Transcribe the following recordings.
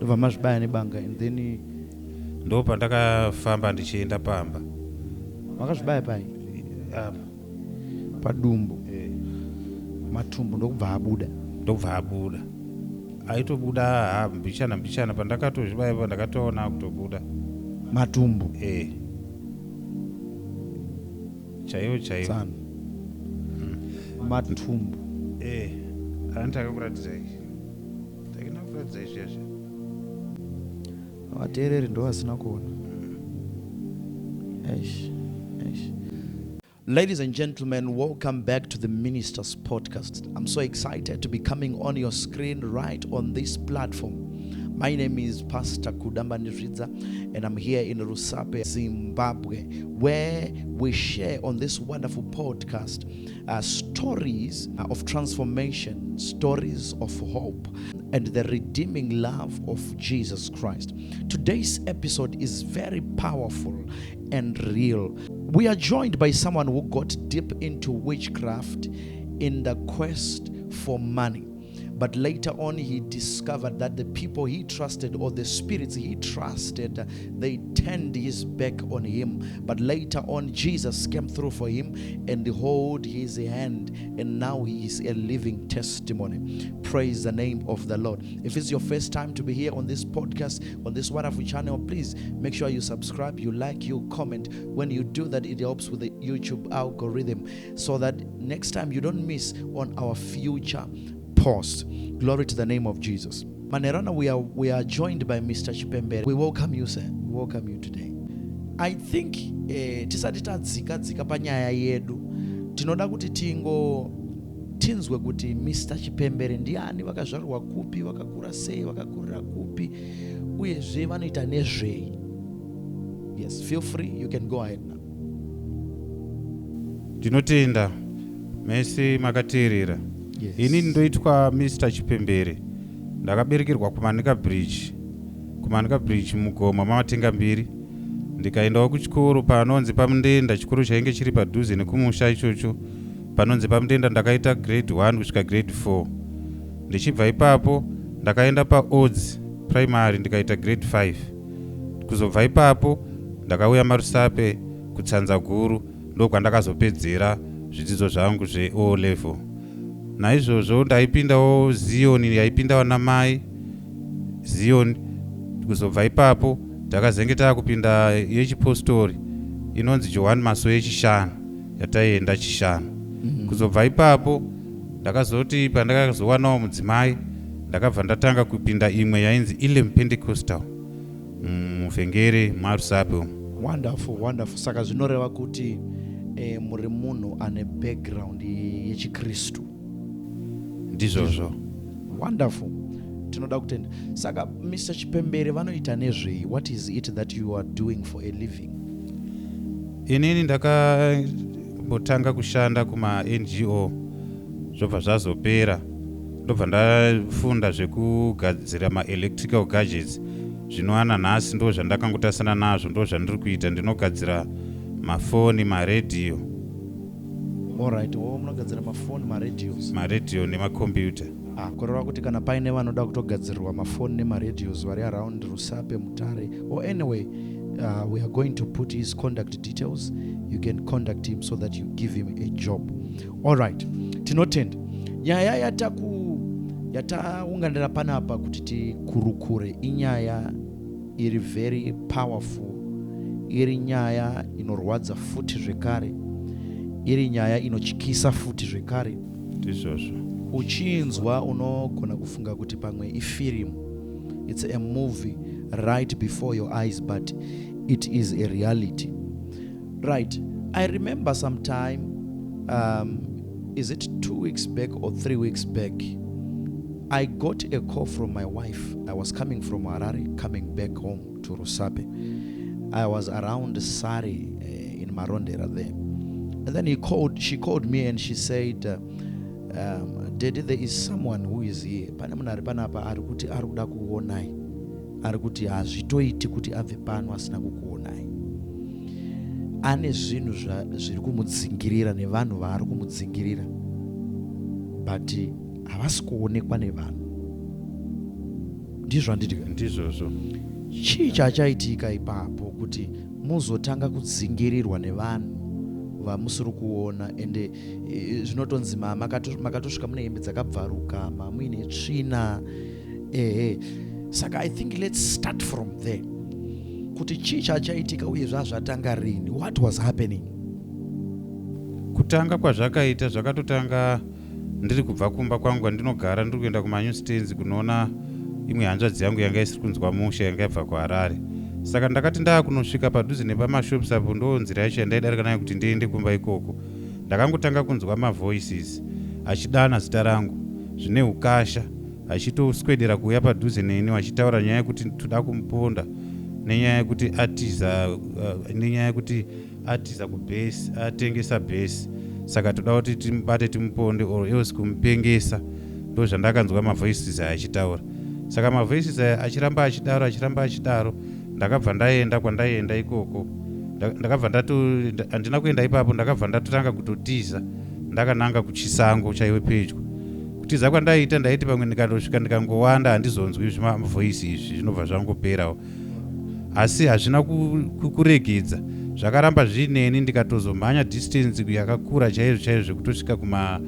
Ndobva mazvibaya nebanga and then? Ndo pandakafamba ndichienda pamba. Makazvibaya pai? Apa. Padumbu? Matumbu ndokubva abuda? Ndobva abuda, aitobuda ha mbichana mbichana. Pandakatozvibaya pa, ndakatoona akutobuda. Matumbu? Eh, chaiwo chaiwo. Tsano, matumbu. Eh, ani takakuratidzai, takina kuratidzai zviya zviya. Vateereri ndo vasina kuona. Eish, eish. Ladies and gentlemen, welcome back to the Ministers Podcast. I'm so excited to be coming on your screen right on this platform. My name is Pastor Kudamba Nizvidza, and I'm here in Rusape, Zimbabwe, where we share on this wonderful podcast stories of transformation, stories of hope, and the redeeming love of Jesus Christ. Today's episode is very powerful and real. We are joined by someone who got deep into witchcraft in the quest for money. But later on, he discovered that the people he trusted or the spirits he trusted, they turned his back on him. But later on, Jesus came through for him and hold his hand, and now he is a living testimony. Praise the name of the Lord. If it's your first time to be here on this podcast, on this wonderful channel, please make sure you subscribe, you like, you comment. When you do that, it helps with the YouTube algorithm so that next time you don't miss on our future post. Glory to the name of Jesus. Manerana, we are joined by Mr. Chipembere. We welcome you, sir. We welcome you today. I think tisati tadzika dzika panyaya yedu, tinoda kuti tingo tinzwe kuti Mr. Chipembere ndiani, vakazvarwa kupi, vakakura sei, vakakurira kupi, uyezve vanoita nezvei. Yes, feel free, you can go ahead now. Ndinotenda mese makateerera. Yes. Inini ndoitwa Mr Chipembere. Ndakaberekerwa kuManica Bridge, kuManica Bridge, mugoma mamatenga mbiri. Ndikaendawo kuchikoro panonzi paMundenda, chikoro chainge chiri padhuze nekumusha ichocho panonzi paMundenda. Ndakaita grade 1 kusvika grade 4. Ndichibva ipapo ndakaenda paOdds Primary, ndikaita grade 5. Kuzobva ipapo ndakauya maRusape, kuTsanza Guru, ndokwandakazopedzera zvidzidzo zvangu zveO level. Naizvozvo ndaipindawo Zion, yaipindawo namai Zion. Kuzobva ipapo takazenge taakupinda yechipostori inonzi Johani Maso yeChishanu, yataienda Chishanu. Kuzobva ipapo ndakazoti pandakazowanawo mudzimai, ndakabva ndatanga kupinda imwe yainzi Elim Pentecostal muvhengere maRusape umu. Wonderful, wonderful. Saka zvinoreva kuti muri munhu ane background yechikristu? Ndizvozvo. Wonderful, tinoda kutenda. Saka Mr Chipembere vanoita nezvei? What is it that you are doing for a living? Inini ndakambotanga kushanda kumaNGO, zvobva zvazopera, ndobva ndafunda zvekugadzira maelectrical gadgets. Zvinowana nhasi ndo zvandakangotasana nazvo, ndo zvandiri kuita. Ndinogadzira mafoni, maredhiyo. Allright, o munogadzira mafoni, maradios? Maredhiyo nemakombiyuta. Ah, kureva kuti kana paine vanoda kutogadzirirwa mafoni nemaradios vari around Rusape, Mutare or anyway, we are going to put his contact details. You can contact him so that you give him a job. All right, tinotenda. Nyaya yataku yataunganira panapa kuti tikurukure inyaya iri very powerful, iri nyaya inorwadza futi zvekare, iri nyaya inotyisa futi zvekare. Ndizvozvo. Uchinzwa unogona kufunga kuti pamwe ifirimu, it's a movie right before your eyes, but it is a reality, right? I remember sometime, is it 2 weeks back or 3 weeks back, I got a call from my wife. I was coming from Harare, coming back home to Rusape. I was around Sari, in Marondera there, and then he called she called me and she said, "Daddy, there is someone who is here. Pane munhu ari panapa ari kuti ari kuda kuonai, ari kuti hazvitoiti kuti abve pano asina kukuonai. Ane zvinhu zviri kumudzingirira nevanhu vaari kumudzingirira, but havasi kuonekwa nevanhu." Ndizvo handiti? Ndizvozvo. Chii chachaitika ipapo kuti muzotanga kudzingirirwa nevanhu vamusiri kuona? Ende zvinotonzi makatosvika mune hembe dzakabvaruka, mamuine tsvina, ehe. Saka I think let's start from there, kuti chii chachaitika uye zvazvatanga rini? What was happening? Kutanga kwazvakaita, zvakatotanga ndiri kubva kumba kwangu kwandinogara, ndiri kuenda kumaNew Stands kunoona imwe hanzvadzi yangu yanga isiri kunzwa musha, yanga yabva kuHarare. Saka ndakati ndaakunosvika padhuze nepamashops apo, ndo nzira yacho yandaidarika nayo kuti ndiende kumba ikoko, ndakangotanga kunzwa mavoices achidana zita rangu zvine ukasha, achitoswedera kuuya padhuze neni, vachitaura nyaya yekuti toda kumuponda nenyaya yekuti atiza, nenyaya yekuti atiza kubhesi, atengesa bhesi, saka toda kuti timubate timuponde or else kumupengesa. Ndo zvandakanzwa mavoices aya achitaura. Saka mavoices aya achiramba achidaro, achiramba achidaro, ndakabva ndaenda kwandaienda ikoko. Ndakabva ndato, handina kuenda ipapo, ndakabva ndatotanga kutotiza ndakananga kuchisango chaiwe pedyo. Kutiza kwandaiita, ndaiti pamwe ndikatosvika ndikangowanda, handizonzwi zvimavoice izvi, zvinobva zvangoperawo. Asi hazvina kuregedza, zvakaramba zviineni. Ndikatozomhanya distance yakakura chaizvo chaizvo, zvekutosvika kuma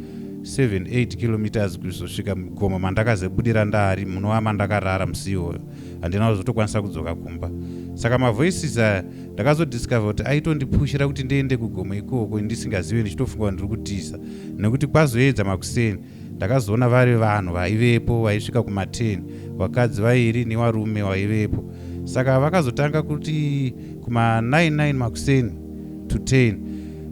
7 8 kilometers, kuzosvika mugomo mandakazobudira ndari munova mandakarara musi iwoyo. Handina kuzotokwanisa kudzoka kumba. Saka mavoices aya ndakazodiscover kuti aitondipushira kuti ndiende kugomo ikoko ndisingazivi, ndichitofunga kuti ndiri kutiza, nekuti kwazoedza makuseni ndakazoona vari vanhu vaivepo vaisvika kuma10, vakadzi vairi nevarume vaivepo. Saka vakazotanga kuti kuma99 makuseni to 10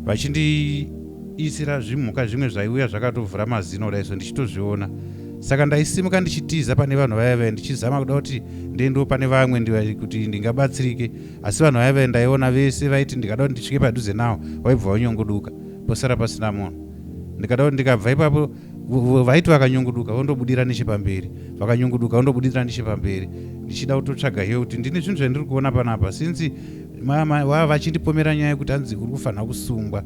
vachindiisira zvimhuka zvimwe zvaiuya zvakatovhura mazino kudai so, ndichitozviona. Saka ndaisimuka ndichitiza pane vanhu vaya vaya, ndichizama kuda kuti ndiendewo pane vamwe kuti ndingabatsirike. Asi vanhu vaya vaya ndaiona vese vaiti ndikada kuti ndisvike padhuze navo, vaibva vanyunguduka, posara pasina munhu. Ndikada kuti ndikabva ipapo, vaiti vakanyunguduka vondobudira nechepamberi, vakanyunguduka vondobudira nechepamberi, ndichida kutotsvaga hiyo kuti ndine zvinhu zvandiri kuona panapa, since vava vachindipomera nyaya yekuti hanzi uri kufanira kusungwa.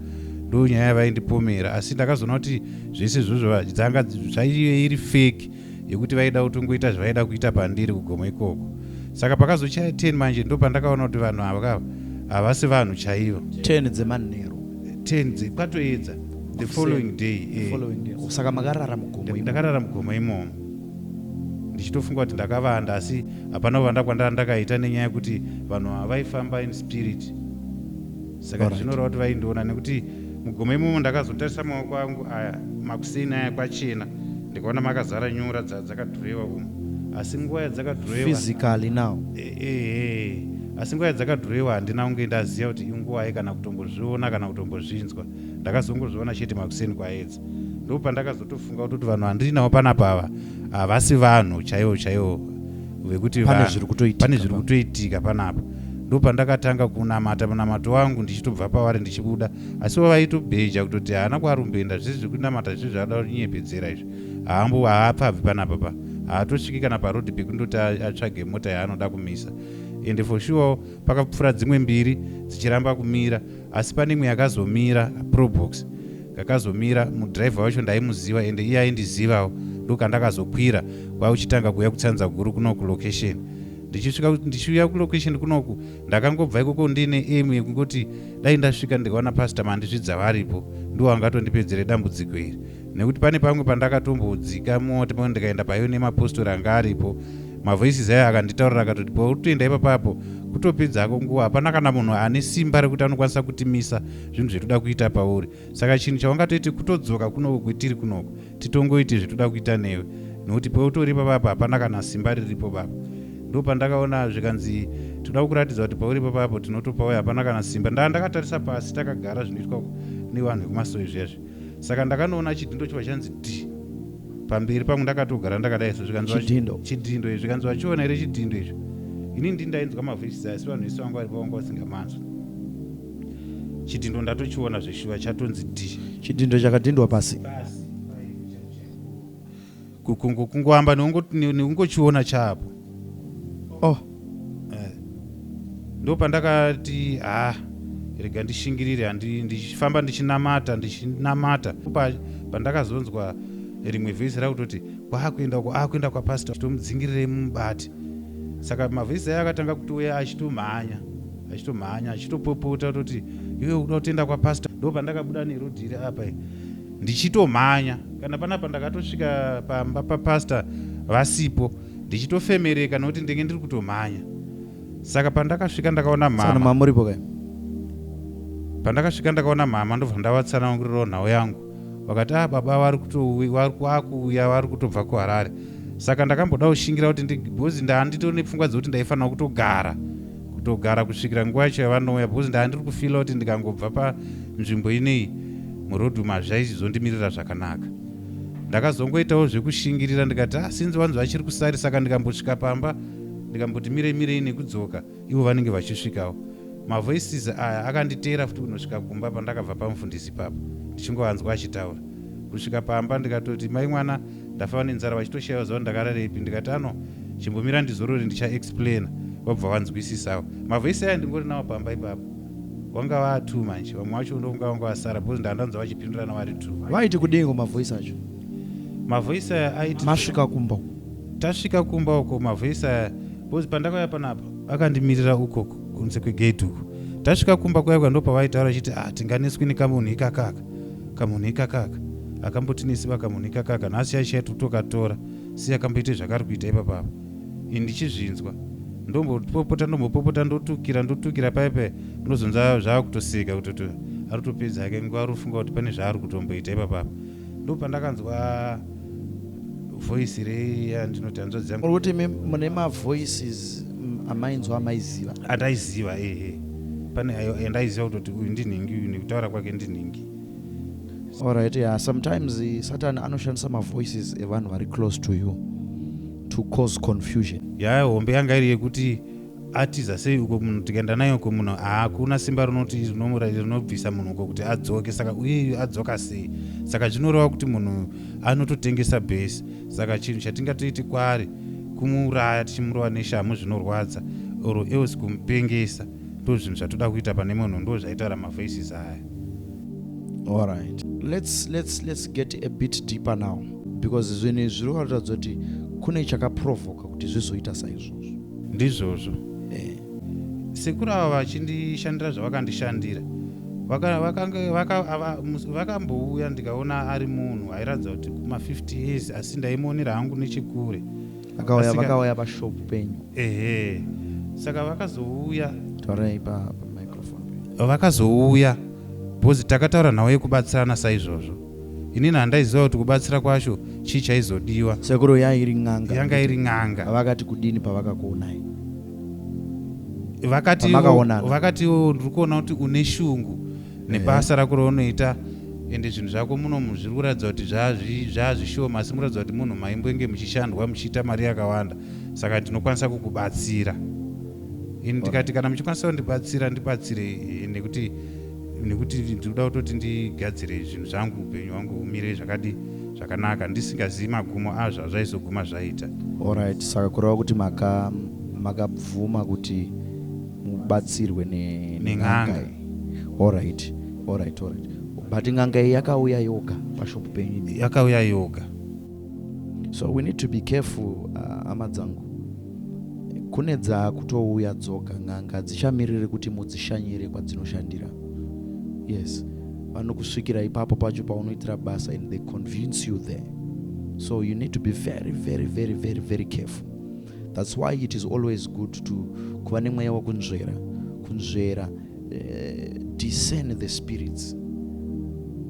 Ndo nyaya yavaindipomera. Asi ndakazoona kuti zvese izvozvo dzanga zvaive iri fake yekuti vaida kutongoita zvavaida kuita pandiri kugomo ikoko. Saka pakazochaya 10 manje, ndo pandakaona kuti vanhu ava kava havasi vanhu chaivo. 10 dzemanheru? 10 kwatoedza, the following day. The following day. Saka makarara mugomo imomo? Ndakarara mugomo imomo ndichitofunga kuti ndakavanda, asi hapana kuvanda kwandanga ndakaita, nenyaya yekuti vanhu ava vaifamba in spirit. Saka zvinoreva kuti vaindiona, nekuti mugomo imomo ndakazotarisa maoko angu aya makuseni aya kwachena, ndikaona makazara nyora dzakadhurewa umu, asi nguva yadzakadhurewa Physically now? Ehe, asi nguva yadzakadhurewa handina kunge ndaziva kuti inguvai, kana kutombozviona kana kutombozvinzwa. Ndakazongozviona chete makuseni kwaedza. Ndo pandakazotofunga kutoti vanhu vandinawo panapa ava havasi vanhu chaivo chaivo vekuti Pane zviri kutoitika. Pane zviri kutoitika panapa. Ndo pandakatanga kunamata munamato wangu, ndichitobva pavari ndichibuda, asi vaitobheja kutoti haana kwarumboenda, zvisi zvekunamata, zvisi zvada kunyepedzera izvi, haambo haapabvi panapa pa haatosviki kana parodhi pekundoti atsvage mota yaanoda kumisa. Ende for sure pakapfuura dzimwe mbiri dzichiramba kumira, asi pane imwe yakazomira, Probox kakazomira. Mudhiraivha wacho ndaimuziva, ende iye aindizivawo. Ndokandakazokwira kwauchitanga kuuya kutsanza guru kuno kulocation. Ndichisvika, ndichiuya kulocation kunoku, ndakangobva ikoko ndine aim yekungoti dai ndasvika ndikaona Pastor Mandizvidza varipo, ndiwo angatondipedzere dambudziko iri, nekuti pane pamwe pandakatombodzika mota pamwe ndikaenda paive nemapostori anga aripo, mavoices ayo akanditaurira akatoti pautoenda ipapapo kutopedzako nguva, hapana kana munhu ane simba rekuti anokwanisa kutimisa zvinhu zvetoda kuita pauri. Saka chinhu chaungatoiti kutodzoka kunoku kwetiri kunoku, titongoiti zvetoda kuita newe, nokuti pautori papapa hapana kana simba riripo papa. Ndo pandakaona zvikanzi toda kukuratidza kuti pauri papapo tinotopauya, hapana kana simba. Ndaa ndakatarisa pasi takagara zvinoitwa nevanhu vekumasowe zviyazvi. Saka ndakanoona chidhindo chiva chanzi d pamberi pangu, ndakatogara ndakadai so, zvikanzi Chidhindo? Chidhindo izvi. Zvikanzi, "Wachiona here chidhindo izvo?" Ini ndi ndainzwa mavoices, asi vanhu vese vanga varipo vanga vasingamanzwa. Chidhindo ndatochiona zveshuwa chatonzi d. Chidhindo chakadhindwa pasi? Kungoamba nekungochiona chaapo. Oh. Ndo pandakati, ha, rega ndishingirire. Ndichifamba ndichinamata, ndichinamata, pandakazonzwa rimwe vhesi rakutoti kwaakuenda uko, akuenda kwapastor, tomudzingirirai mumubati. Saka mavhesi aya akatanga kutouya achitomhanya, achitomhanya, achitopopota kutoti iwe uda kutenda kwapastor. Ndo pandakabuda nerodhiri apa ndichitomhanya. Kana panapa ndakatosvika pamba papastor vasipo, ndichitofemereka nokuti ndenge ndiri kutomhanya. Saka pandakasvika ndakaona mama. Mamuripo kai? Pandakasvika ndakaona mama, ndobva ndavatsanangurirawo nhau yangu. Vakati, "Ah, baba vari kuuya, vari kutobva kuHarare." Saka ndakamboda kushingira kuti, because ndaanditori nepfungwa dzekuti ndaifanira kutogara kusvikira nguva yacho yavanouya, because ndaandiri kufeela kuti ndikangobva panzvimbo inei murodhi umu hazvaizondimirira zvakanaka. Ndakazongoitawo zvekushingirira, ndikati, "Ah, sinzi vanzi vachiri kusari, saka ndikambosvika pamba ndikamboti mirei mirei nekudzoka, ivo vanenge vachisvikawo." Mavoices aya akanditeera futi kunosvika kumba pandakabva pamufundisi ipapo, ndichingovanzwa achitaura kusvika pamba. Ndikatoti, "Mai mwana, ndafa nenzara." Vachitoshayiwa zuva ndakararepi. Ndikati, "Ano chimbomira ndizorore, ndichaexplaina." Vabva vanzwisisawo. Mavoices aya ndingori nawo pamba ipapo, vanga vatu manje, vamwe vacho ndonga vanga vasara, because ndandanzwa vachipindurana vari two. Vaiti kudingo mavoice acho? Mavoices aya aiti Masvika kumba? Tasvika kumba uko, mavoices aya, because pandakauya panapa akandimirira uko kunze kwegate uko. Tasvika kumba kuya, ndo pavaitaura achiti, "Ah, tinganeswi nekamunhu ikakaka, kamunhu ikakaka akambotinesiva, kamunhu ikakaka nhasi chaichai totokatora si akamboite zvakari kuita ipapapa." Ini ndichizvinzwa, ndombopopota, ndombopopota, ndotukira, ndotukira paipai, ndozonza zvava kutoseka kutoti ari kutopedza ake nguva, ari kufunga kuti pane zvaari kutomboita ipapapa. Ndo pandakanzwa voice reiya ndinoti hanzvadzi yangu. Uri kuti mune mavoices amainzwa amaiziva? Andaiziva, ehe. Pane ayo andaiziva kutoti uyu ndinhingi, uyu nekutaura kwake ndinhingi. Alright, yeah, sometimes Satan anoshandisa mavoices evanhu vari close to you to cause confusion. Yaya hombe yanga iri yekuti atiza sei uko munhu, tikaenda naye uko munhu haakuna simba rinoti rinobvisa munhu uko kuti adzoke. Saka uyeyu adzoka sei? Saka zvinoreva kuti munhu anototengesa bhesi. Saka chinhu chatingatoiti kwaari kumuuraya tichimurova neshamu zvinorwadza, or else kumupengesa. Ndo zvinhu zvatoda kuita pane munhu, ndo zvaitaura mavoices aya. Alright, let's get a bit deeper now, because zvinhu izvi zviri kuratidza kuti kune chakaprovoka kuti zvizoita saizvozvo. Ndizvozvo. Sekuru ava vachindishandira zvavakandishandira, vakambouya, ndikaona ari munhu airatidza kuti kuma50 years, asi ndaimuonera hangu nechekure. Vakauya? Vakauya pashop penyu? Ehe, saka vakazouya. Taurai pamicrophone. Vakazouya because takataura nhau yekubatsirana saizvozvo. Inini handaiziva kuti kubatsira kwacho chii chaizodiwa. Sekuru yairi n'anga? Yanga iri n'anga. Vakati kudini pavakakuonai? Vakati Pamakaonana. Vakatiwo, "Ndiri kuona kuti une shungu nebasa rako raunoita, ende zvinhu zvako munomu zviri kuratidza kuti zvazvishoma, asi muratidza kuti munhu maimbenge muchishandwa muchiita mari yakawanda, saka ndinokwanisa kukubatsira." Ini ndikati, "Kana muchikwanisa kundibatsira, ndibatsire, nekuti ndinoda kutoti ndigadzire zvinhu zvangu, upenyu hwangu humire zvakadi zvakanaka," ndisingazivi magumo azvo azvaizoguma zvaita. Alright, saka kureva kuti makabvuma kuti mubatsirwe Nen'anga. Nen'anga iyi. Alright, but n'anga iyi yakauya yoga pashopu penyu imi? Yakauya yoga. So we need to be careful, hama dzangu. Kune dzakutouya dzoga n'anga, dzichamiriri kuti mudzishanyire kwadzinoshandira. Yes, vanokusvikira ipapo pacho paunoitira basa and they convince you there. So you need to be very, very, very, very, very careful. That's why it is always good to kuva nemweya wekunzvera, kunzvera, discern the spirits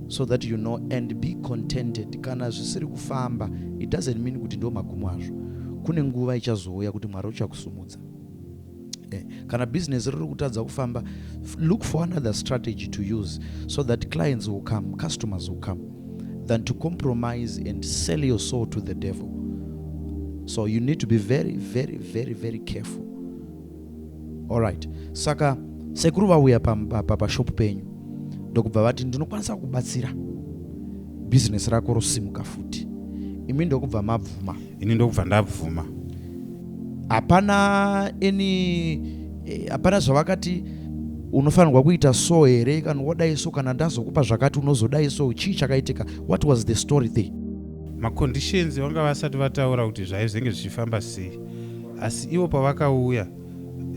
so that you know and be contented. Kana zvisiri kufamba, it doesn't mean kuti ndo magumo azvo. Kune nguva ichazouya kuti Mwari uchakusumudza. Kana business riri kutadza kufamba, look for another strategy to use so that clients will come, customers will come, than to compromise and sell your soul to the devil. So you need to be very, very, very, very careful. Alright, saka sekuru vauya pashop penyu, ndokubva vati, "Ndinokwanisa kubatsira, bhizinesi rako rosimuka futi." Imi ndokubva mabvuma? Ini ndokubva ndabvuma. Hapana any hapana zvavakati unofanirwa kuita so here, kana wadai so, kana ndazokupa zvakati unozodai so? Chii chakaitika? What was the story there? Maconditions vanga vasati vataura kuti zvaizenge zvichifamba sei. Asi ivo pavakauya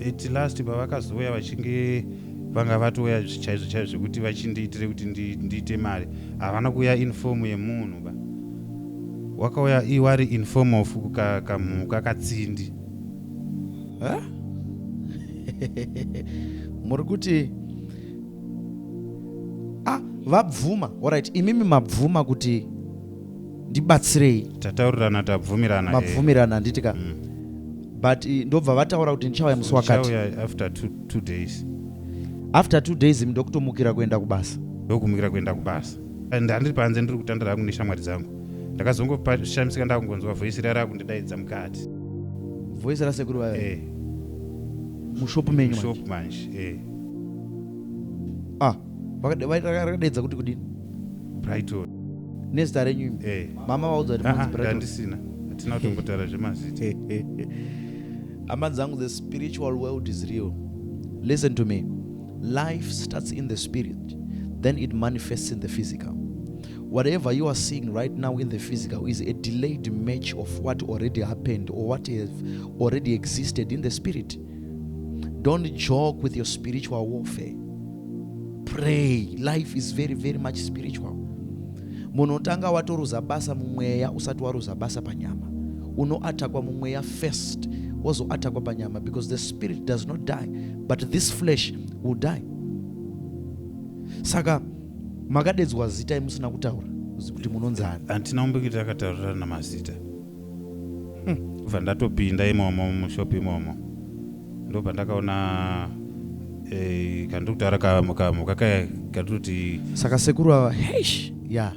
at last, pavakazouya vachinge vanga vatouya chaizvo chaizvo zvekuti vachindiitire kuti ndiite mari, havana kuuya in form yemunhu ba. Wakauya iwari in form of kamhuka katsindi. Muri kuti ah, vabvuma. Alright, imimi mabvuma kuti ndibatsirei. Tataurirana, tabvumirana. Mabvumirana, handiti ka? But ndobva vataura kuti ndichauya musi wakati. Ndichauya after 2 days. After 2 days ndokutomukira kuenda kubasa. Ndokumukira kuenda kubasa. Ndandiri panze, ndiri kutandara hangu neshamwari dzangu. Ndakazongoshamisika ndakungonzwa voice riya rakundidaidza mukati. Voice rasekuru vayo? Eh. Mushopu menyu manje? Mushop manje, eh. Ah, rakadaidza kuti kudini? Brighton. Nezita renyu imi? Eh. Mama vaudza kuti Ah, munzi ah, Brighton? Ndandisina, hatina kutombotaura zvemazita. Hama dzangu, the spiritual world is real. Listen to me. Life starts in the spirit, then it manifests in the physical. Whatever you are seeing right now in the physical is a delayed match of what already happened or what have already existed in the spirit. Don't joke with your spiritual warfare. Pray. Life is very, very much spiritual. Munhu utanga watoruza basa mumweya usati waruza basa panyama. Unoatakwa mumweya first, wozoatakwa panyama, because the spirit does not die, but this flesh will die. Saka makadedzwa zita imusina kutaura kuti munonzani? Handina kumbenge takataurirana mazita. Kubva ndatopinda imomo mushopu imomo, ndobva ndakaona kandiri kutaura kamhuka kaya katoti. Saka sekuru ava, heish, ya,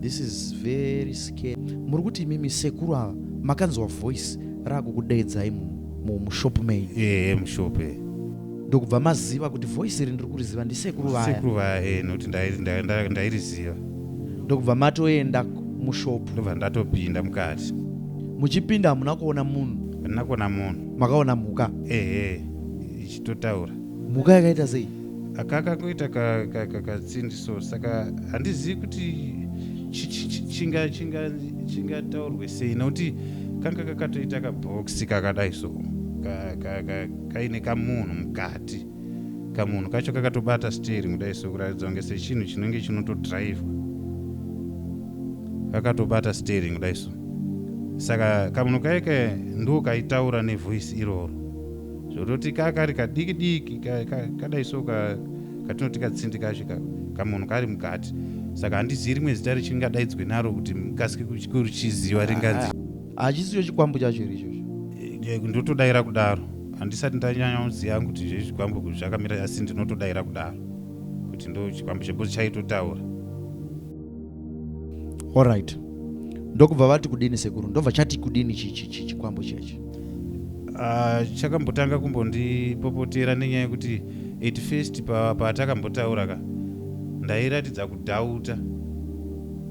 this is very scary. Muri kuti imimi sekuru ava makanzwa voice raakukudaidzai mushopu menyu? Ehe, mushopu. Ndokubva maziva kuti voice iri ndiri kuriziva, ndisekuru vaya. Sekuru vaya, nokuti ndairiziva. Ndokubva matoenda mushopu. Ndobva ndatopinda mukati. Muchipinda hamuna kuona munhu? Handina kuona munhu. Makaona mhuka? Ehe, ichitotaura. Mhuka yakaita sei? Akakangoita katsindi so, saka handizivi kuti chingataurwe sei, nokuti kanga kakatoita kabhokisi kakadai so, kaine kamunhu mukati. Kamunhu kacho kakatobata steering kudai so, kuratidza kunge sechinhu chinenge chinotodhiraivhwa. Kakatobata steering kudai so. Saka kamunhu kaike ndo kaitaura nevoice iroro, zvototi kakari kadiki diki kadai so, katinoti katsindi kacho, kamunhu kari mukati. Saka handizivi rimwe zita richingadaidzwe naro kuti mukasike kurichiziva ringanzi. Hachisicho chikwambo chacho here ichocho? Ndotodayira kudaro. Handisati ndanyanya kuziva kuti zvezvikwambo zvakamira, asi ndinotodayira kudaro kuti ndo chikwambo chebozi chaitotaura. Alright, ndokubva vati kudini sekuru? Ndobva chati kudini chikwambo chechi? Ah, chakambotanga kumbondipopotera nenyaya yekuti at first patakambotaura ka, ndairatidza kudhauta,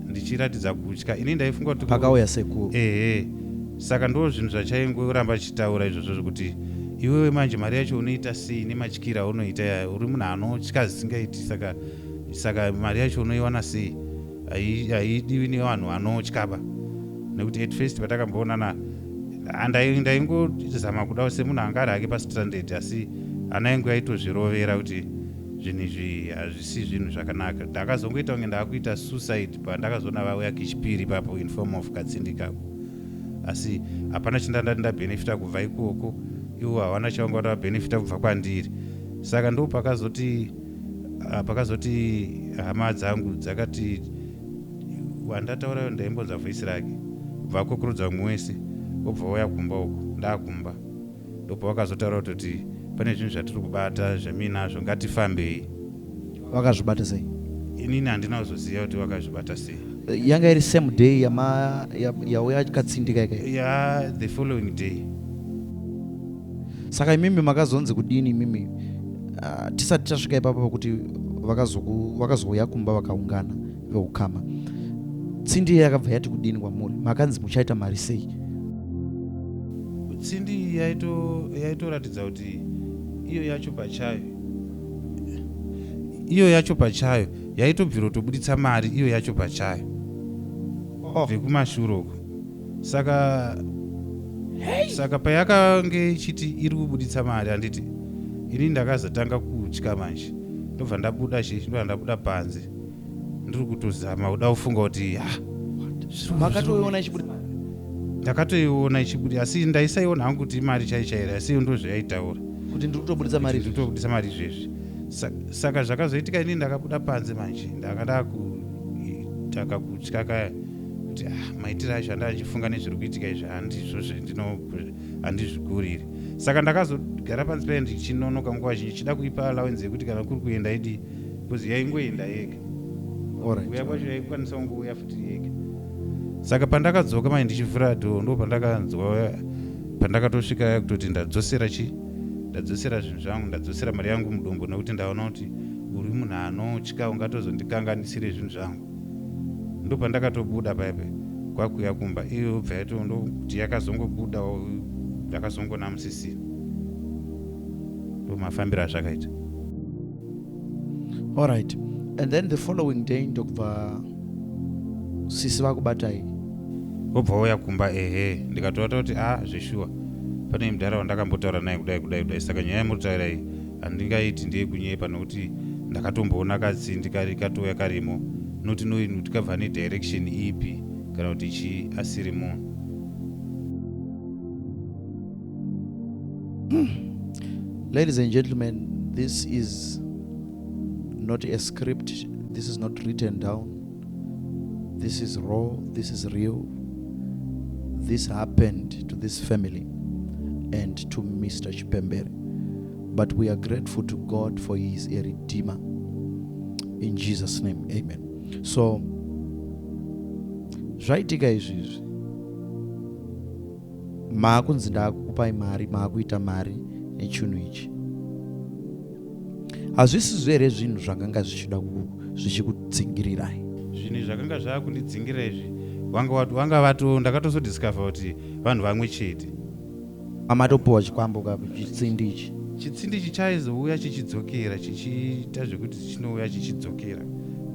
ndichiratidza kutya. Ini ndaifunga kuti Pakauya sekuru? Ehe. Saka ndo zvinhu zvachaingoramba chitaura izvozvo, zvekuti iwewe manje mari yacho unoita sei nematyira aunoita ya? Uri munhu anotya zvisingaiti, saka mari yacho unoiwana sei? Haidiwi nevanhu vanotya ba. Nekuti at first patakamboonana, ndaingozama kuda semunhu anga ari hake pastranded, asi hana yangu yaitozvirovera kuti zvinhu izvi hazvisi zvinhu zvakanaka. Ndakazongoita kunge ndaakuita suicide pandakazoona vauya kechipiri ipapo in form of katsindi kako, asi hapana chindandati ndabhenefita kubva ikoko. Ivo havana chavanga vabhenefita kubva kwandiri. Saka ndo pakazoti hama dzangu dzakati wandataurayo, ndaimbonzwa voice rake, bva akokorodza mumwe wese, obva wauya kumba uko. Ndaakumba ndopa vakazotaura kutoti pane zvinhu zvatiri kubata zvamuinazvo, ngatifambei. Vakazvibata sei? Inini handina kuzoziva kuti vakazvibata sei. Yanga iri same day yauya katsindika ika? Ya, the following day. Saka imimi makazonzi kudini imimi? Tisati tasvika ipapo pakuti vakazouya kumba vakaungana veukama, tsindi iye yakabva yati kudini kwamuri? Makanzi muchaita mari sei? Tsindi iyi yaitoratidza kuti iyo yacho pachayo yaitobvira kutobuditsa mari iyo yacho pachayo. Oh. Vekumashure uko, saka Saka payakange ichiti iri kubuditsa mari, handiti ini ndakazotanga kutya manje, ndobva ndabuda chi, ndobva ndabuda panze, ndiri kutozama kuda kufunga kuti ha. Makatoiona ichibuda? Ndakatoiona ichibuda, asi ndaisaiona hangu kuti imari chaichaira, asi iyo ndozvayaitaura. Kuti ndiri kutobuditsa mari. Ndiri kutobudisa mari izvezvi. Saka zvakazoitika, inini ndakabuda panze manje, ndanga ndakutaka kutya kaya kuti ah, maitiro acho andaa ndichifunga nezviri kuitika izvi handizvo zvendino, handizvikuriri. Saka ndakazogara panze paya ndichinonoka nguva zhinji, chida kuipa allowance yekuti kana kuri kuenda idi, because yaingoenda yega. Kuuya kwacho yaikwanisa kungouya futi yega. Saka pandakadzoka mai ndichivhura door, ndo pandakanzwa, pandakatosvika kutoti ndadzosera chi, ndadzosera zvinhu zvangu, ndadzosera mari yangu mudombo, nekuti ndaona kuti uri munhu anotya, ungatozondikanganisire zvinhu zvangu. Ndo pandakatobuda paipe kwakuya kumba, iyo bva yato ndokuti yakazongobuda, ndakazongona musisina. Ndo mafambiro azvakaita. Alright, and then the following day ndokubva sisi vakubatai? Wobva wauya kumba, ehe. Ndikatovata kuti a ah, zveshuwa pane mudhara wandakambotaura naye kudai kudai kudai, saka nyaya yamuritaura iyi handingaiti ndeyekunyepa, nokuti ndakatomboona katsindi kari katouya karimo, noti knowing kuti kabva nedirection ipi kana kuti chii, asiri munhu. Ladies and gentlemen, this is not a script. This is not written down. This is raw. This is real. This happened to this family and to Mr. Chipembere. But we are grateful to God, for He is a redeemer. In Jesus' name, amen. So, zvaitika izvizvi, maakunzi ndaakukupai mari, maakuita mari nechinhu ichi, hazvisizvo here zvinhu zvanganga zvichida zvichikudzingirirai? Zvinhu zvakanga zvaakundidzingirira izvi, vanga vato, ndakatozodiscover kuti vanhu vamwe chete. Amatopuwa chikwambo kapo, chitsindi ichi? Chitsindi ichi chaizouya chichidzokera, chichiita zvekuti chinouya chichidzokera,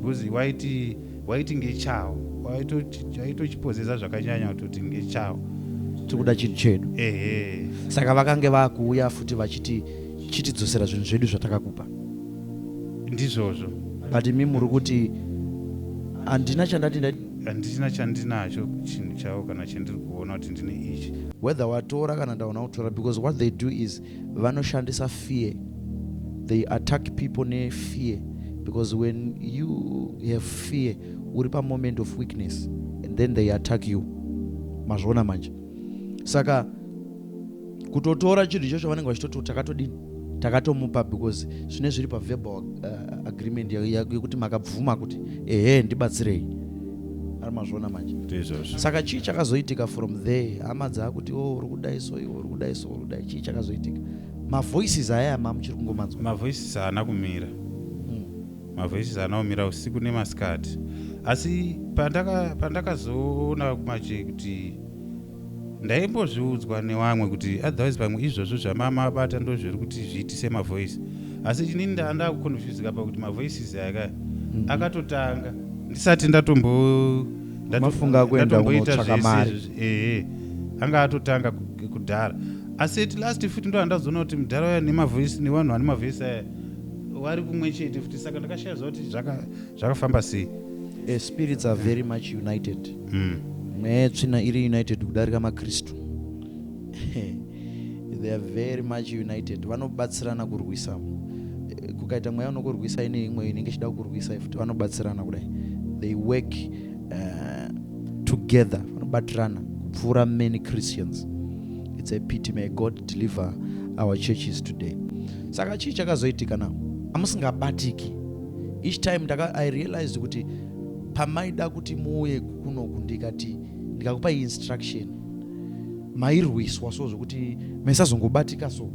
because waiti ngechawo, waitochipozesa zvakanyanya kutoti ngechawo. Tiri kuda chinhu chedu. Ehe. Saka vakange vakuuya futi vachiti chitidzosera zvinhu zvedu zvatakakupa? Ndizvozvo. But imi muri kuti handina chandati Handina chandinacho, chinhu chavo kana chandiri kuona kuti ndine ichi. Whether watora kana ndaona kutora, because what they do is vanoshandisa fear. They attack people nefear, because when you have fear uri pamoment of weakness and then they attack you. Mazviona manje? Saka kutotora chinhu ichocho vanenge vachitoti takatodini, takatomupa, because zvine zviri paverbal agreement yekuti makabvuma kuti ehe, ndibatsirei. Ari mazviona manje? Ndizvozvo. Saka chii chakazoitika from there? Hama dzakuti o uri kudai so, iwe uri kudai so, uri kudai. Chii chakazoitika? Mavoices aya mamuchiri kungomanzwa? Mavoices haana kumira. Mavoices haana kumira usiku nemasikati, asi pandakazoona manje kuti ndaimbozviudzwa nevamwe kuti otherwise pamwe izvozvo zvamamabata ndo zviri kuti zviitise mavoice, asi inini ndanga kuconfusika pakuti mavoices aka akatotanga ndisati ndatombo Mafunga kuenda ndatomboita kunotsvaka zvese mari. izvi. Ehe, anga atotanga kudhara, asi at last futi ndo handazoona kuti mudhara uya nemavoice nevanhu vane mavoice aya vari kumwe chete futi. Saka ndakashaya zva kuti zvakafamba sei. Spirits are very much united. Mweya yetsvina iri united kudarika makristu. They are very much united, vanobatsirana kurwisa. Kukaita mweya unokurwisa, ine imwe inenge ichida kukurwisa futi, vanobatsirana kudai. They work together, vanobatirana kupfuura many Christians. It's a pity. May God deliver our churches today. Saka chii chakazoitika now amusingabatiki? Each time I realized kuti pamaida kuti muuye kunoku, ndikati ndikakupai instruction, mairwiswa so zvokuti maisazongobatika so.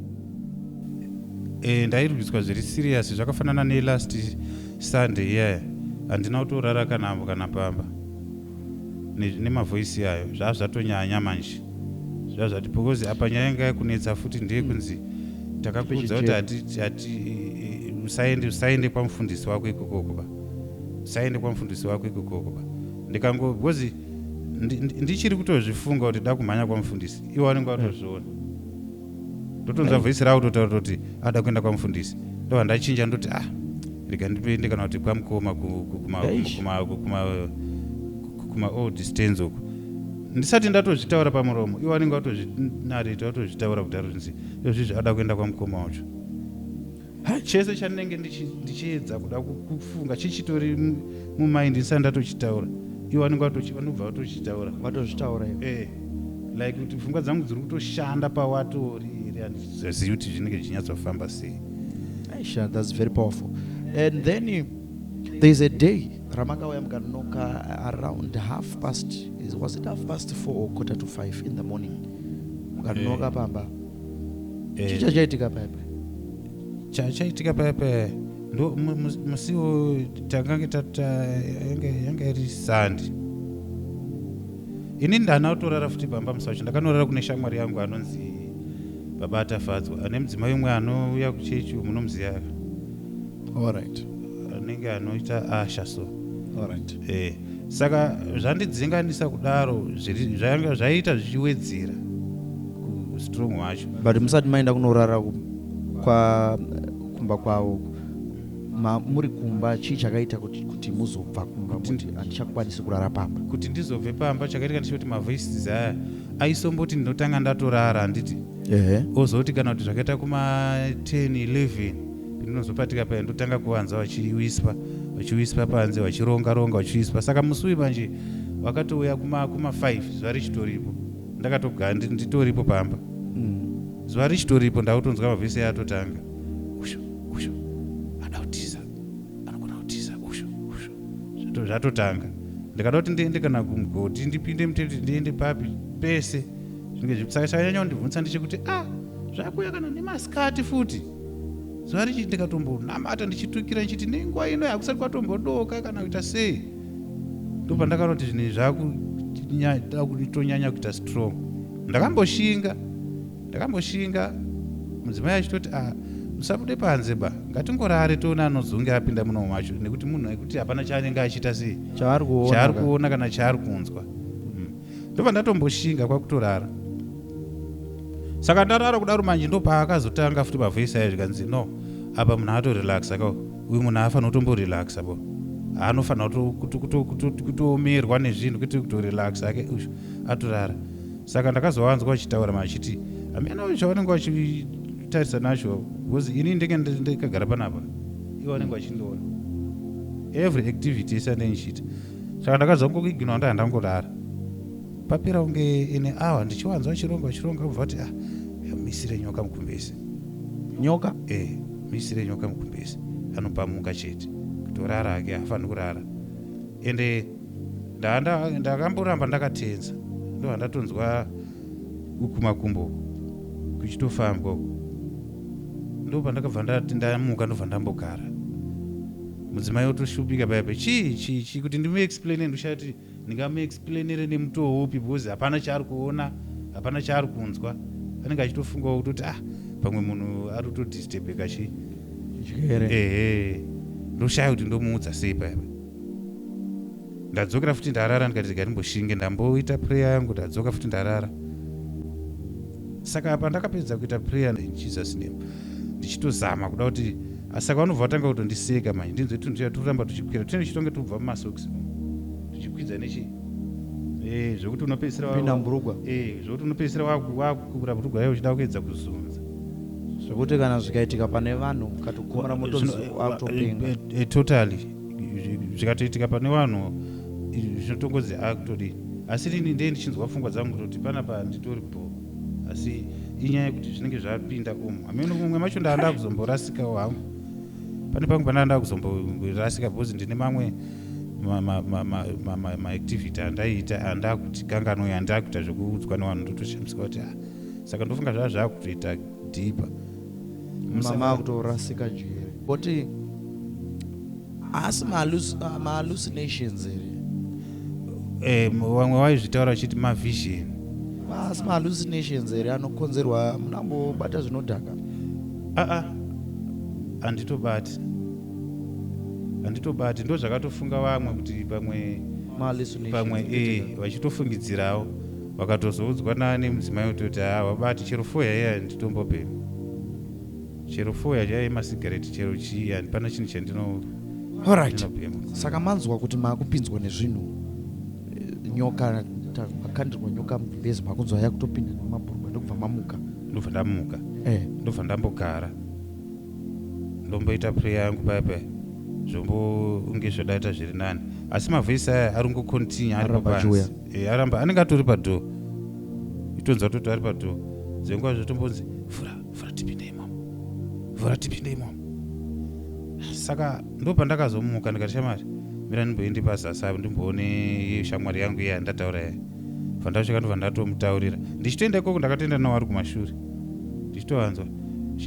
Ndairwiswa zviri serious, zvakafanana nelast Sunday iyaya, handina kutorara kana pamba nemavoice ayo. Zvaa zvatonyanya manje, zvaa zvati, because apa nyaya yanga yakunetsa futi ndeyekunzi takakuudza kuti hati usaende kwamufundisi wako ikokoko ba, usaende kwamufundisi wako ikokoko ba. Ndikango, because Ndichiri kutozvifunga kuti da kumhanya kwamufundisi, iwo vanenge vatozviona. Ndotonzwa voice ravo kutotaura kuti ada kuenda kwamufundisi. Ndobva ndachinja, ndoti, "Ah, rega ndipinde kana kuti kwamukoma kuma old stands uku." Ndisati ndatozvitaura pamuromo, iwo vanenge vatozvinareta, vatozvitaura kudhara kuti izvizvi ada kuenda kwamukoma wacho. Chese chandinenge ndichiedza kuda kufunga chichitori mumind, ndisati ndatochitaura, ivo vanenge vanobva vatochitaura. Vatozvitaura ivo. Eh, like kuti pfungwa dzangu dziri kutoshanda pawatori here, handizivi kuti zvinenge zvichinyatsofamba sei. Aisha, that's very powerful. And then there's a day ramakauya mukanoka around half past, was it 4:30 or 4:45 in the morning, mukanoka pamba. Chii chachaitika paipa? Chaitika paya ndo musiwo takange yanga iri Sunday. Ini ndana kutorara futi pamba musi wacho. Ndakanorara kune shamwari yangu anonzi Baba Tafadzwa, ane mudzimai umwe anouya kuchechi, munomuziva. All right. Anenge anoita asha so. All right. Saka zvandidzinganisa kudaro, zvanga zvaiita zvichiwedzera kustrong hwacho. But musati maenda kunorara kumba kwavo, muri kumba, chii chakaita kuti muzobva kumba, kuti handichakwanisi kurara pamba? Kuti ndizobve pamba, chakaitika ndechekuti mavoices aya aisomboti ndinotanga ndatorara, handiti? Ehe. Ozoti kana kuti zvakaita kuma 10 11, ndinozopatika paya, ndotanga kuvanza vachiwispa, vachiwispa panze, vachironga ronga, vachiwispa. Saka musi uyu manje vakatouya kuma 5, zuva richitoripo. Ndakatogara nditoripo pamba. Zuva richitoripo, ndakutonzwa mavoices atotanga, "Usho, usho, ada kutiza, anogona kutiza, usho, usho." Zvatotanga. Ndikada kuti ndiende kana kumugodhi, ndipinde mutende, ndiende papi pese, zvinenge saka chakanyanya kundibvunza ndechekuti, ah, zvakuuya kana nemasikati futi, zuva richi. Ndikatombonamata ndichitukira ndichiti nenguva ino hakusati kwatombodoka kana kuita sei. Ndopandakaona kuti zvinhu zvakutonyanya kuita strong. Ndakamboshinga, ndakamboshinga, mudzimai achitoti, "Ah, musabude panze ba, ngatingorare toona anozonge apinda muno macho," nekuti munhu ekuti hapana chaanenge achiita sei. Chaari kuona. Chaari kuona kana chaari kunzwa. Ndobva ndatomboshinga kwakutorara. Saka ndarara kudaro manje, ndopaakazotanga futi mavoices aya, zvikanzi, "No, apa munhu atorelaxa ka uyu, munhu haafanira kutomborelaxa bo, anofanira kutoomerwa nezvinhu kwete kutorelaxa ake, ushu atorara." Saka ndakazowanzwa vachitaura machiti hamena chavanenge vachitarisa nacho, because ini ndenge ndakagara panapa, ivo vanenge vachindiona every activity yese andenge ndichiita. Saka ndakazongoignora, ndaa ndangorara. Papera kunge ine awa, ndichiwanzwa vachironga, vachironga, kubva kuti, "Ah, misire nyoka mukumbezi." Nyoka? Eh, misire nyoka mukumbezi, anopamuka chete, kutorara ake, haafaniri kurara. Ende ndakamboramba ndakatenza, ndobva ndatonzwa kumakumbo kuchitofambwa uku. Ndopandakabva ndati ndamuka, ndobva ndambogara. Mudzimai otoshupika paya, "Chii, chii, chii?" Kuti ndimuexplaine, ndoshaya kuti ndingamuexplainere nemutoo upi, because hapana chaari kuona, hapana chaari kunzwa. Anenge achitofungawo kutoti, ah, pamwe munhu ari kutodisturbeka chii. Chikere. Ehe, ndoshaya kuti ndomuudza sei paya. Ndadzokera futi ndarara, ndikati rega ndimboshinge, ndamboita prayer yangu, ndadzoka futi ndarara. Saka apa ndakapedza kuita prayer in Jesus name, ndichitozama kuda kuti, saka vanobva vatanga kutondiseka manje. Ndinzwe tunhu tuya turamba tuchikwira, tunenge chitonge tubva mumasokisi tuchikwidza nechi zvokuti unopedzisira Pinda mubhurugwa. Zvokuti unopedzisira wakukura bhurugwa yayo uchida kuedza kuzunza. Zvekuti kana zvikaitika pane vanhu, mukatogumara motonzi wakutopenga. Totally, zvikatoitika pane vanhu, zvinotongozi akutodii. Asi ini ndee ndichinzwa pfungwa dzangu kutoti panapa nditori bho, asi inyaya yekuti zvinenge zvapinda umu, hameno. Mumwe macho ndaanda kuzomborasikawo hangu, pane pamwe pandaanda kuzomborasika, because ndine mamwe maactivity andaiita andakuti kanganoi, andakuita zvekuudzwa nevanhu, ndotoshamisika kuti, ah, saka ndofunga zvava zvakutoita deeper. Mama akutorasika njere kuti asi mahallucinations here? Vamwe vaizvitaura vachiti mavision. Asi mahallucinations here anokonzerwa munambobata zvinodhaka? Aa, handitobati, handitobati. Ndo zvakatofunga vamwe kuti pamwe. Pamwe e vachitofungidzirawo, vakatozoudzwa nemudzimai kutoti ha, wabati chero foya iya nditombobhema, chero foya chaiye masigareti, chero chii, handipana chinhu chandino Alright. Ndinobhema. Saka manzwa kuti maakupinzwa nezvinhu, nyoka, makandirwa nyoka mugumbezi, makunzwa yakutopinda nemabhurugwa, ndokubva mamuka. Ndobva ndamuka. Ndobva ndambogara, ndomboita prayer yangu paya paya, zvombonge zvodaita zviri nani, asi mavoices aya ari kungocontinue aripo. Aramba achiuya. Pansi. Aramba anenge atori padoor, itonzwa toti ari padoor, dzenguva zvotombonzi, "Vhura, vhura tipinde imomo, vhura tipinde imomo." Saka ndo pandakazomuka ndikati, "Shamwari, mira ndimboende pazasi apo ndimboone shamwari yangu iya yandataura iya." Bva ndasvika, ndobva ndatomutaurira. Ndichitoenda ikoko ndakatoenda nawo ari kumashure, ndichitovanzwa.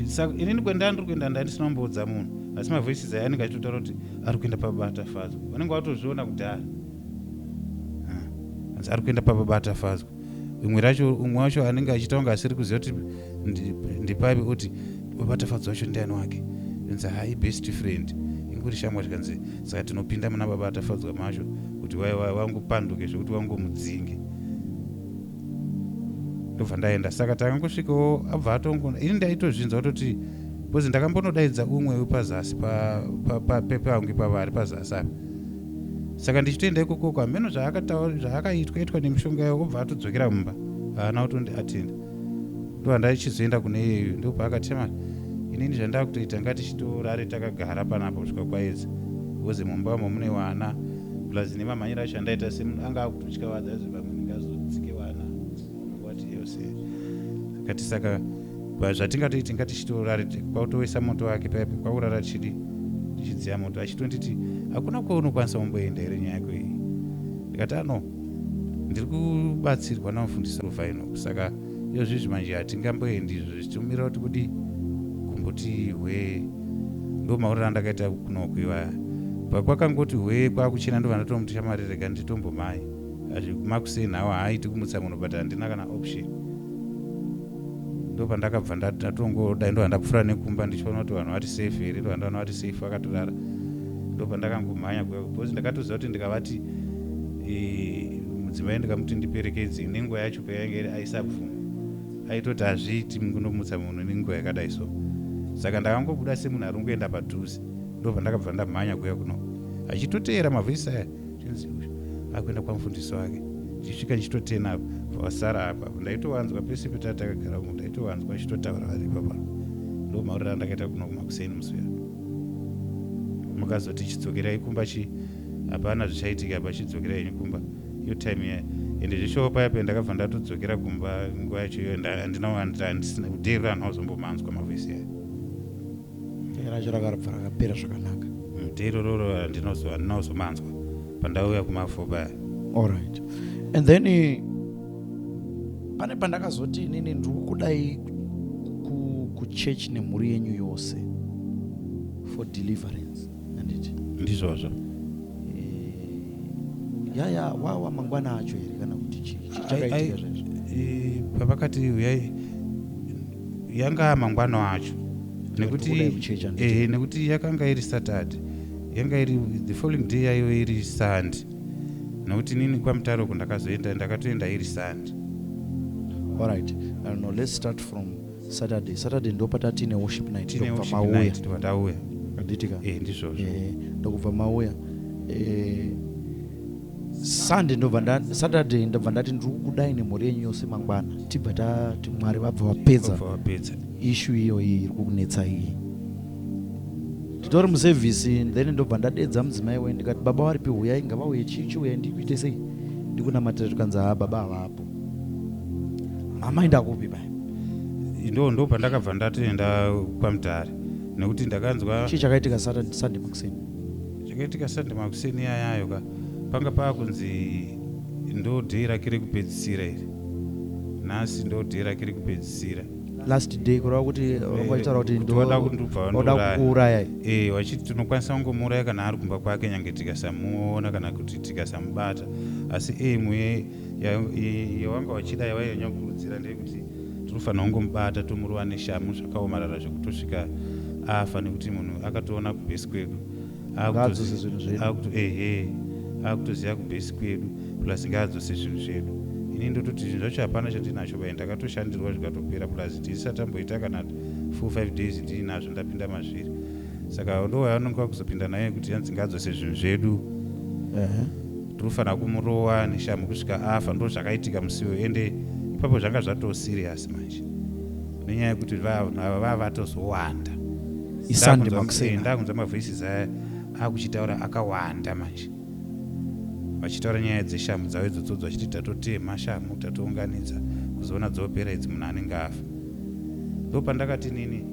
Saka inini kwenda ndiri kuenda ndandisina kumboudza munhu, asi mavoices aya anenge achitotaura kuti ari kuenda pabata fadzwa. Vanenge vatozviona kudhara. Ah, anzi ari kuenda pababata fadzwa. Umwe racho, umwe wacho anenge achiita kunge asiri kuziva kuti ndipapi, oti babata fadzwa wacho ndiani wake. Inzi hai, best friend, ingori shamwari. Kanzi saka tinopinda muna baba Tafadzwa macho kuti wangopanduke zvekuti wangomudzinge. Ndobva ndaenda. Saka takangosvikawo, abva atongo ini ndaitozvinzwa kutoti, because ndakambonodaidza umwe wepazasi pepangu pavari pazasi apa. Saka ndichitoenda ikokoko, hameno zvaakaitwa itwa nemishonga yayo, obva atodzokera mumba, haana kutondiatenda. Ndobva ndaichizoenda kune iyeyo, ndopaakati, "Shamwari, inini zvandakutoita, ngatichitorare takagara panapa kusvika kwaedza, because mumba umo mune wana, plus nemamhanyiro acho andaita semunhu anga akutotya wadza azi pamwe ndingazotsike wana what else." Kati saka zvatingatoiti, ngatichitorare, kwakutoisa moto wake paipe, kwakurara tichidi tichidziya moto. Achitonditi, "Hakuna kwaunokwanisa kumboenda here nyaya yako iyi?" Ndikati, "Ano ndiri kubatsirwa namufundisi Ruvaino, saka izvozvizvi manje hatingamboendi izvo, zvichitomira kuti kudi kumboti hwe." Ndo mauriro andakaita kunoku iwaya. Pakwakangoti hwe kwakuchena, ndobva ndatomuti, "Shamwari, rega nditombomhai makuseni hawo haaiti kumutsa munhu, but handina kana option." Ndo pandakabva ndatongodai, ndobva ndapfuura nekumba ndichiona kuti vanhu vari safe here. Ndobva ndaona vari safe, vakatorara. Ndo pandakangomhanya kuya, because ndakatoziva kuti ndikavati mudzimai, ndikamuti ndiperekedze, nenguva yacho payainge iri aisabvuma, aitoti hazviiti kundomutsa munhu nenguva yakadai. So saka ndakangobuda semunhu ari kungoenda padhuze, ndobva ndakabva ndamhanya kuya kuno, achitoteera mavoices aya, chinzi uyu akuenda kwamufundisi wake. Ndichisvika ndichitotena apa, vasara apa, ndaitovanzwa pese petaa takagara umu, ndaitovanzwa achitotaura vari ipapa. Ndo mauriro andakaita kuno kumakuseni musi uya. Mukazoti chidzokerai kumba, chi hapana zvichaitika apa, chidzokerai henyu kumba iyo time iya. Ende zveshowo paya pe ndakabva ndatodzokera kumba nguva yacho iyo, handina kudheerera, handina kuzombomanzwa mavoices aya. Racho rakabva rakapera zvakanaka. Day irororo handina kuzomanzwa pandauya kumafo paya. Alright, and then pane pandakazoti inini ndiri kukudai kuchechi nemhuri yenyu yose for deliverance, handiti? Ndizvozvo. Yaya wawa mangwana acho here, kana kuti chii chakaitika zvaizvo? Pavakati uyai, yanga mangwana acho, nekuti Kudai kuchechi, handiti? Ehe, nekuti yakanga iri Saturday, yanga iri the following day yaive iri Sunday, nekuti inini kwaMutaroko ndakazoenda, ndakatoenda iri Sunday. Alright, no, let's start from Saturday. Saturday ndo patatine worship night. Tine ndokubva worship mauya. night, ndobva ndauya. Handiti ka? Ndizvozvo. Ndokubva mauya. Sunday ndobva Saturday ndobva ndati ndiri kukudai nemhuri yenyu yose mangwana, tibva tati Mwari vabva vapedza Vabva vapedza issue iyoyi iri kukunetsa iyi. Titori muservice, then ndobva ndadedza mudzimai wenyu, ndikati, "Baba varipi? Huyai, ngavauye, chiuyai ndikuite sei, ndikunamatira." Tikanzi, "Ha, baba havapo." Mama enda kupi paya? Ndo pandakabva ndatoenda kwaMutare, nekuti ndakanzwa Chii chakaitika Saturday, Sunday makuseni? Chakaitika Sunday makuseni yayayo ka, panga paakunzi ndo day rake rekupedzisira iri, nhasi ndo day rake rekupedzisira. Last day, kureva kuti vachitaura kuti Kuti vada kundibva vada vandiuraya. Kukuurayai. Vachiti tinokwanisa kungomuuraya kana ari kumba kwake, nyange tikasamuona kana kuti tikasamubata, asi aim yawanga wachida, yavainyanya kukurudzira ndeyekuti tinofanira kungomubata, tomurova neshamu zvakaomarara zvekutosvika afa, nekuti munhu akatoona kubhesi kwedu. Ngaadzose zvinhu zvedu. Ehe. Akutoziva kubhesi kwedu, plus ngaadzose zvinhu zvedu. Ini ndototi zvinhu zvacho hapana chandinacho bai, ndakatoshandirwa zvikatopera, plus tisati tamboita kana 4 5 days ndiinazvo, ndapinda mazviri. Saka ndo yaanonga kuzopinda naye kuti anzi ngaadzose zvinhu zvedu. Tinofanira kumurowa neshamhu kusvika afa. Ndo zvakaitika musiwo. Ende ipapo zvanga zvatoserious manje, nenyaya yekuti vanhu ava vava vatozowanda. ISunday makuseni. Ndakunzwa mavoices aya akuchitaura akawanda manje, vachitaura nyaya dzeshamhu dzavo idzodzodzo, vachiti tatotema shamhu, tatounganidza, kuzoona dzopera idzi, munhu anenge afa. Ndo pandakati nini,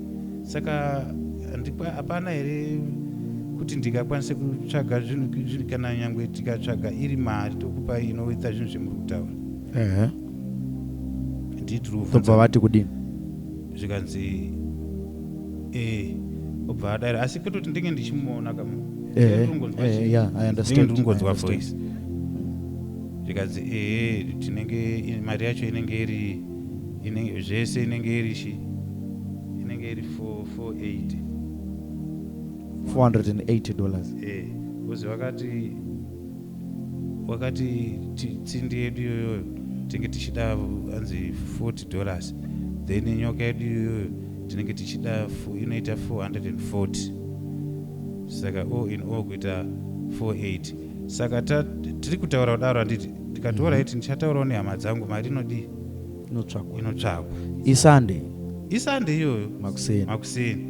saka hapana here kuti ndingakwanise kutsvaga zvinhu, kana nyangwe tikatsvaga iri mari, tokupai inoita zvinhu zvemuri kutaura? Nditiri Tobva vati kudini? Zvikanzi obva adaira, asi kwete kuti ndinge ndichimuona kamu. Yeah, I understand. Ndingonzwa I understand. voice. Zvikanzi ehe, tinenge mari yacho inenge iri, inenge zvese inenge iri chi, inenge iri 480. $480. Kuzi wakati tsindi yedu iyoyo tinenge tichida anzi $40, then nyoka yedu iyoyo tinenge tichida inoita 440. Saka all in all kuita 480. Saka tiri kutaura kudaro, handiti? Ndikati alright, ndichataurawo nehama dzangu, mari inodii? Inotsvakwa. Inotsvakwa. ISunday? ISunday iyoyo. Makuseni. Makuseni.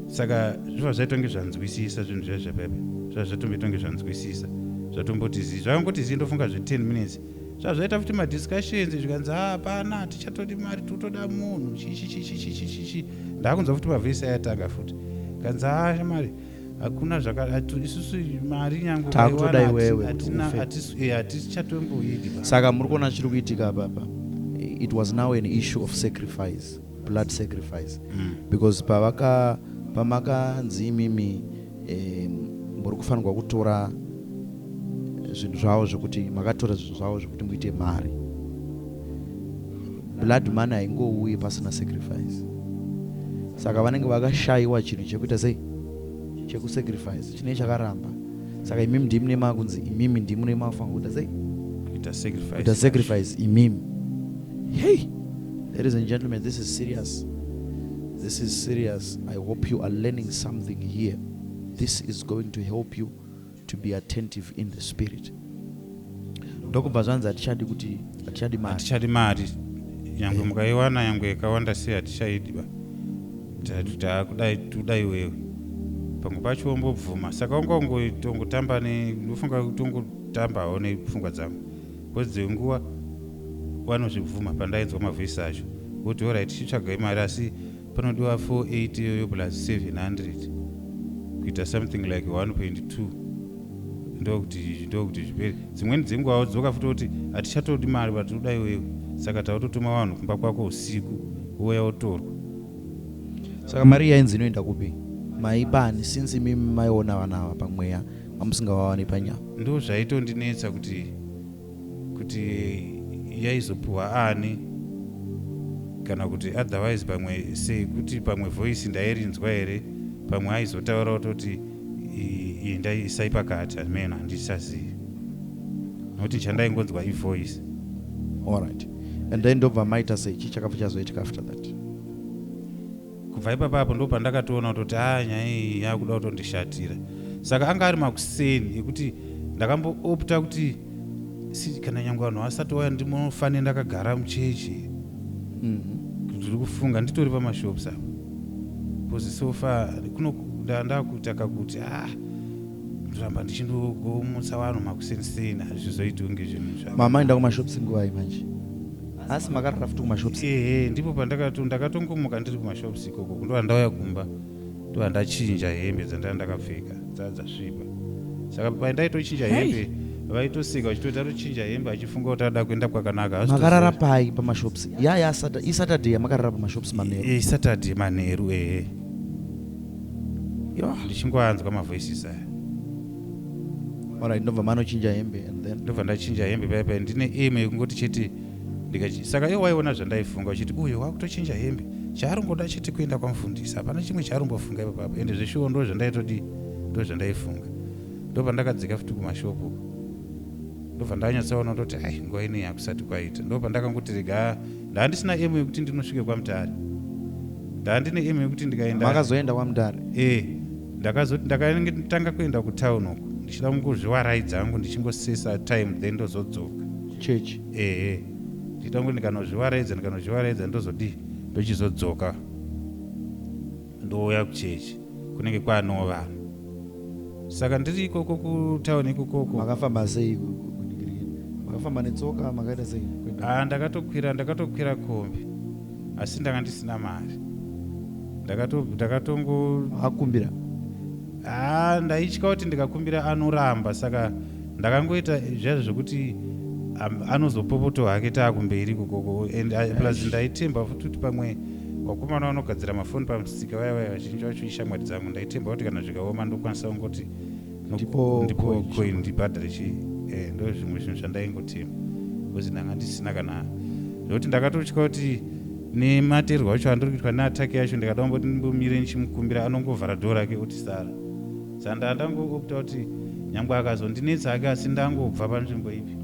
Saka zviva zvaitonge zvanzwisisa zvinhu zviya zvapepe, zviva zvatomboitonge zvanzwisisa, zvatomboti zii, zvakangoti zii. Ndofunga zve10 minutes zvazvaita futi madiscussions, zvikanzi hapana, hatichatodi mari, totoda munhu, chichichichichichichi. Ndakunzwa futi mavhesi ayatanga futi, kanzi ha shamari, hakuna zvaka isusu mari nyange Takutoda ukaiwana, iwewe kuti ufe. hatichatomboidi ba. Saka muri kuona chiri kuitika papa, it was now an issue of sacrifice, blood sacrifice, because pavaka pamakanzi imimi muri kufanirwa kutora zvinhu zvavo, zvekuti makatora zvinhu zvavo zvekuti muite mari, blood money haingouyi pasina sacrifice. Saka vanenge vakashayiwa chinhu chekuita sei, chekusacrifice, chinenge chakaramba. Saka imimi ndimi nemakunzi imimi ndimi nemafanira kuita sei? Kuita sacrifice. Kuita sacrifice imimi. Hey, ladies and gentlemen, this is serious, this is serious. I hope you are learning something here. This is going to help you to be attentive in the spirit. Ndokubva zvanzi hatichadi kuti, hatichadi mari. Hatichadi mari, nyangwe mukaiwana, nyangwe yakawanda sei, hatichaidi ba. Takudai, toda iwewe. Pamwe pacho wombobvuma, saka unga ungoitongotamba ndofunga kutongotambawo nepfungwa dzangu, because dzenguva vanozvibvuma. Pandainzwa mavhesi acho kuti alright, tichitsvagai mari, asi panodiwa 480 iyoyo plus 700, kuita something like 1.2, ndokuti zvipere. Dzimweni dzenguva wodzoka futi kuti hatichatodi mari, but toda iwewe. Saka tautotuma vanhu kumba kwako usiku, wouya wotorwa. Saka mari yainzi inoenda kupi? Maibani, since imimi maiona vana ava pamweya, mamusingavawani panyama? Ndo zvaitondinetsa kuti yaizopiwa ani, kana kuti otherwise pamwe sekuti pamwe voice ndairinzwa here, pamwe aizotaura kutoti endai isai pakati. Ameno, handichazivi, nokuti chandaingonzwa ivoice. Alright, and then ndobva maita sei? Chii chakabva chazoitika after that? Kubva ipapapo ndo pandakatoona kutoti a nyaya iyi yakuda kutondishatira. Saka anga ari makuseni ekuti ndakamboopta kuti kana nyange vanhu vasati waya, ndimofanire ndakagara muchechi. Ndiri kufunga nditori pamashops apo, because so far kuno ndakuita kakuti ndoramba ndichindogomutsa vanhu makuseniseni, hazvizoiti kunge zvinhu Mamaenda kumashops nguvai manje? Asi makarara futi kumashops? Ehe, ndipo ndakatongomuka ndiri kumashops ikoko. Ndova ndauya kumba, ndova ndachinja hembe dzandanga ndakapfeka, dzaa dzasviba. Saka pandaitochinja hembe, vaitoseka vachitoti atochinja hembe, achifunga kuti ada kuenda kwakanaka. Makarara pai pamashops? Yaya iSaturday yamakarara pamashops manheru? Saturday manheru, ehe. Yo. Ndichingoanzwa mavoices aya. Alright, ndobva manochinja hembe and then? Ndobva ndachinja hembe paya paya, ndine aim yekungoti chete saka iwo waiona zvandaifunga, uchiti uyu wakutochinja hembe, chaarongoda chete kuenda kwamufundisi, hapana chimwe chaarombofunga ipapapo. Ende zveshuwo ndo zvandaitodi, ndo zvandaifunga. Ndopandakadzika futi kumashopu uko, ndobva ndanyatsoona kutoti ai, nguva inei hakusati kwaita. Ndopandakangoti rega, ndandisina aim yekuti ndinosvike kwaMutare, ndandine aim yekuti ndikaenda. Makazoenda kwaMutare? E, ndakazoti ndakatanga kuenda kutown uko ndichida kungozviwaraidza hangu, ndichingosesa time, then ndozodzoka. Chechi? Ehe, ndichida kungo ndikanozviwaraidza, ndozodii, ndochizodzoka, ndouya kuchechi kunenge kwanewo vanhu. Saka ndiri ikoko kutauni ikokoko. Makafamba sei kuningirikini? Makafamba netsoka? Makaita sei kuenda? Ah, ndakatokwira kombi, asi ndanga ndisina mari. Ndakatongo Makakumbira? Ah, ndaitya kuti ndikakumbira anoramba, saka ndakangoita zvazvo zvokuti anozopopoto hake taakumberi ikokoko. And plus ndaitemba futi kuti pamwe vakomana vanogadzira mafoni pamusika vaya vaya, vazhinji vacho ishamwari dzangu. Ndaitemba kuti kana zvikaoma ndokwanisa kungoti Ndipo ndipo coin. Coin ndibhadhare chi ndo zvimwe zvinhu zvandaingotemba, because ndanga ndisina kana zvokuti ndakatotya kuti nematerwo acho andiri kuitwa neattack yacho, ndikada kumboti ndimbomire ndichimukumbira, anongovhara dhoo rake oti sara. Saka ndandangoopta kuti nyangwe akazondinetsa hake, asi ndangobva panzvimbo ipi.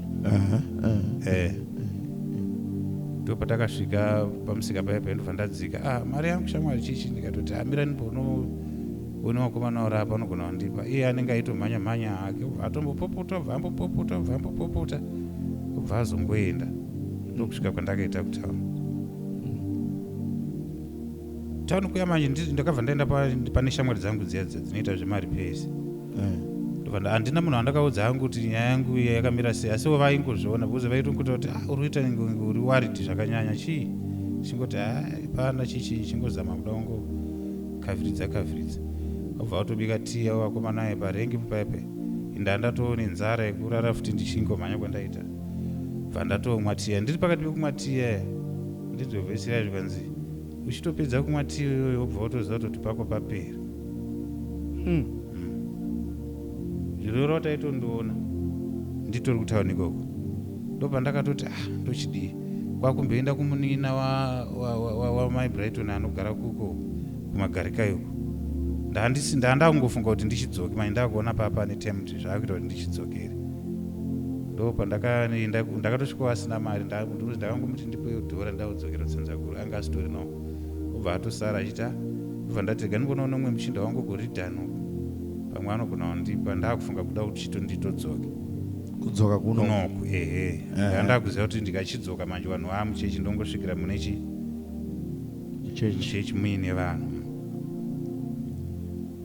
Ndopatakasvika pamusika paya paya, ndobva ndadzika. "Ah, mari yangu shamwari, chichi?" Ndikatoti, "Amira ndimbono one wakomana uri apa, anogona kundipa." Iye anenge aitomhanya mhanya hake, obva atombopopota, obva ambopopota, obva ambopopota, obva azongoenda. Ndokusvika kwandakaita kutauni. Tauni kuya manje ndakabva ndaenda pane shamwari dzangu dziya dziya dzinoita zvemarepairs. Ndobva handina munhu wandakaudza hangu kuti nyaya yangu iya yakamira sei, asiwo vaingozviona, because vaitongoita kuti, "Ah, uri kuita kunge uri worried zvakanyanya, chii?" Chingoti, "Ah, pana chichi," chingozama kuda kungokavhiridza kavhiridza. Vabva vatobika tii yavo vakomana aya parengi paipe. Inda ndatoone nzara yekurara futi, ndichingomhanya kwandaita. Bva ndatomwa tii. Ndiri pakati pekumwa tii yaya, ndidzovhesera, zvikanzi, "Uchitopedza kumwa tii iyoyo, wobva watoziva kutoti pako papera." Zviroreva taitondiona nditori kutauni ikoko. Ndopandakatoti, "Ah, ndochidii?" Kwakumboenda kumunin'ina wamai Brighton anogara kuko kumagarika uko. Ndandakungofunga kuti ndichidzoke manje, ndakuona papa netime kuti zvaakuita kuti ndichidzokere. Ndopandakaenda, ndakatosvika asina mari. Ndakangomuti, "Ndipe dhora ndaudzokera kutsanzakuru." Anga asitorinawo, obva atosara achiti, "Ah." Ndobva ndati, "Rega ndimbonawo nomwe muchinda wangu kuridhani uko, pamwe anogona kundipa." Ndakufunga kuda kuti chito nditodzoke. Kudzoka kuno? Kunoku, ehe. Ndandakuziva kuti ndikachidzoka manje vanhu vamuchechi, ndongosvikira mune chi Chechi. Muchechi muine vanhu.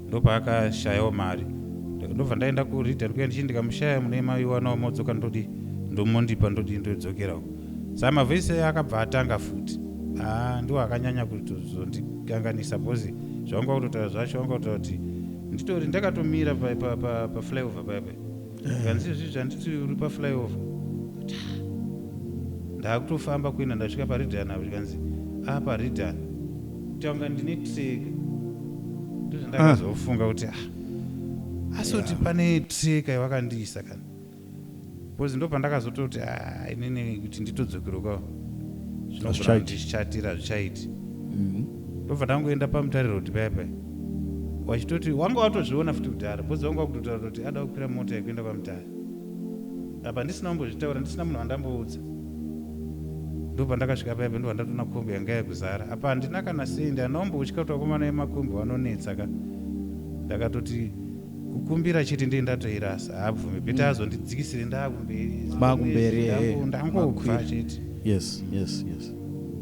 Ndopaakashayawo mari, ndobva ndaenda kuridhani kuya, ndichii, ndikamushaya mune maiwanawo modzoka, ndodi ndomondipa, ndodi ndodzokerawo. Saka mavhesi akabva atanga futi. Aa, ndiwo akanyanya kutozondikanganisa, because zvavanga kutotaura zvacho, vanga kutaura kuti nditori ndakatomira paflyover paya paya. Kanzi, "Izvi zvanditi uri paflyover." Ndakutofamba kuenda, ndasvika paridhani apo, zvikanzi, "A, paridhani tanga ndine tracker." Ndozvandakazofunga kuti, ah, asi kuti pane tracker yavakandiisa kana, because ndo pandakazototi, ah, inini kuti nditodzokerokawo zvinogona. Hazvichaiti. Ndichatira zvichaiti. Ndobva ndangoenda paMutare Road paya paya, wachitoti wanga watozviona futi kudhara, because wanga wakutotaura kuti ada kukwira mota yekuenda kwaMutare. Apa ndisina kumbozvitaura, ndisina munhu wandamboudza. Ndopandakasvika paya paya, ndobva ndatoona kombi yanga yakuzara. Apa handina kana sendi, handambotya kuti vakomana vemakombi vanonetsa ka. Ndakatoti kukumbira chete, ndiye ndatoirasa, haabvumi, better azondidzikisire ndaakumberi. Maakumberi, Ndangobva makwira. chete. Yes.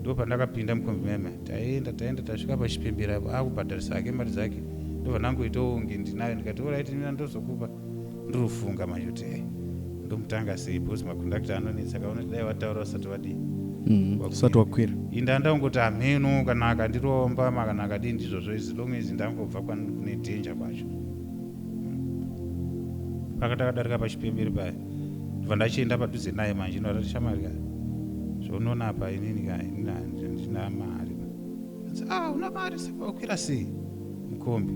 Ndopandakapinda mukombi meme, taenda, taenda, tasvika pachipembera apo, akubhadharisa hake mari dzake. Ndobva ndangoitawo kunge ndinayo, ndikati, "Alright, mina ndozokupa." Ndirofunga manje kuti, ndomutanga sei, because makondakta anonetsa kaona kuti dai wataura usati wadii. Usati wakwira. Inda ndangoti hameno, kana akandiromba kana akadii, ndizvozvo, as long as ndangobva kune danger kwacho. Pakatakadarika pachipemberi paya, ndobva ndachienda padhuze naye manje, ndati, "Shamwari ka, zvaunoona apa, inini ka, inini handina mari." Anzi, "Ah, una mari, saka wakwira sei mukombi?"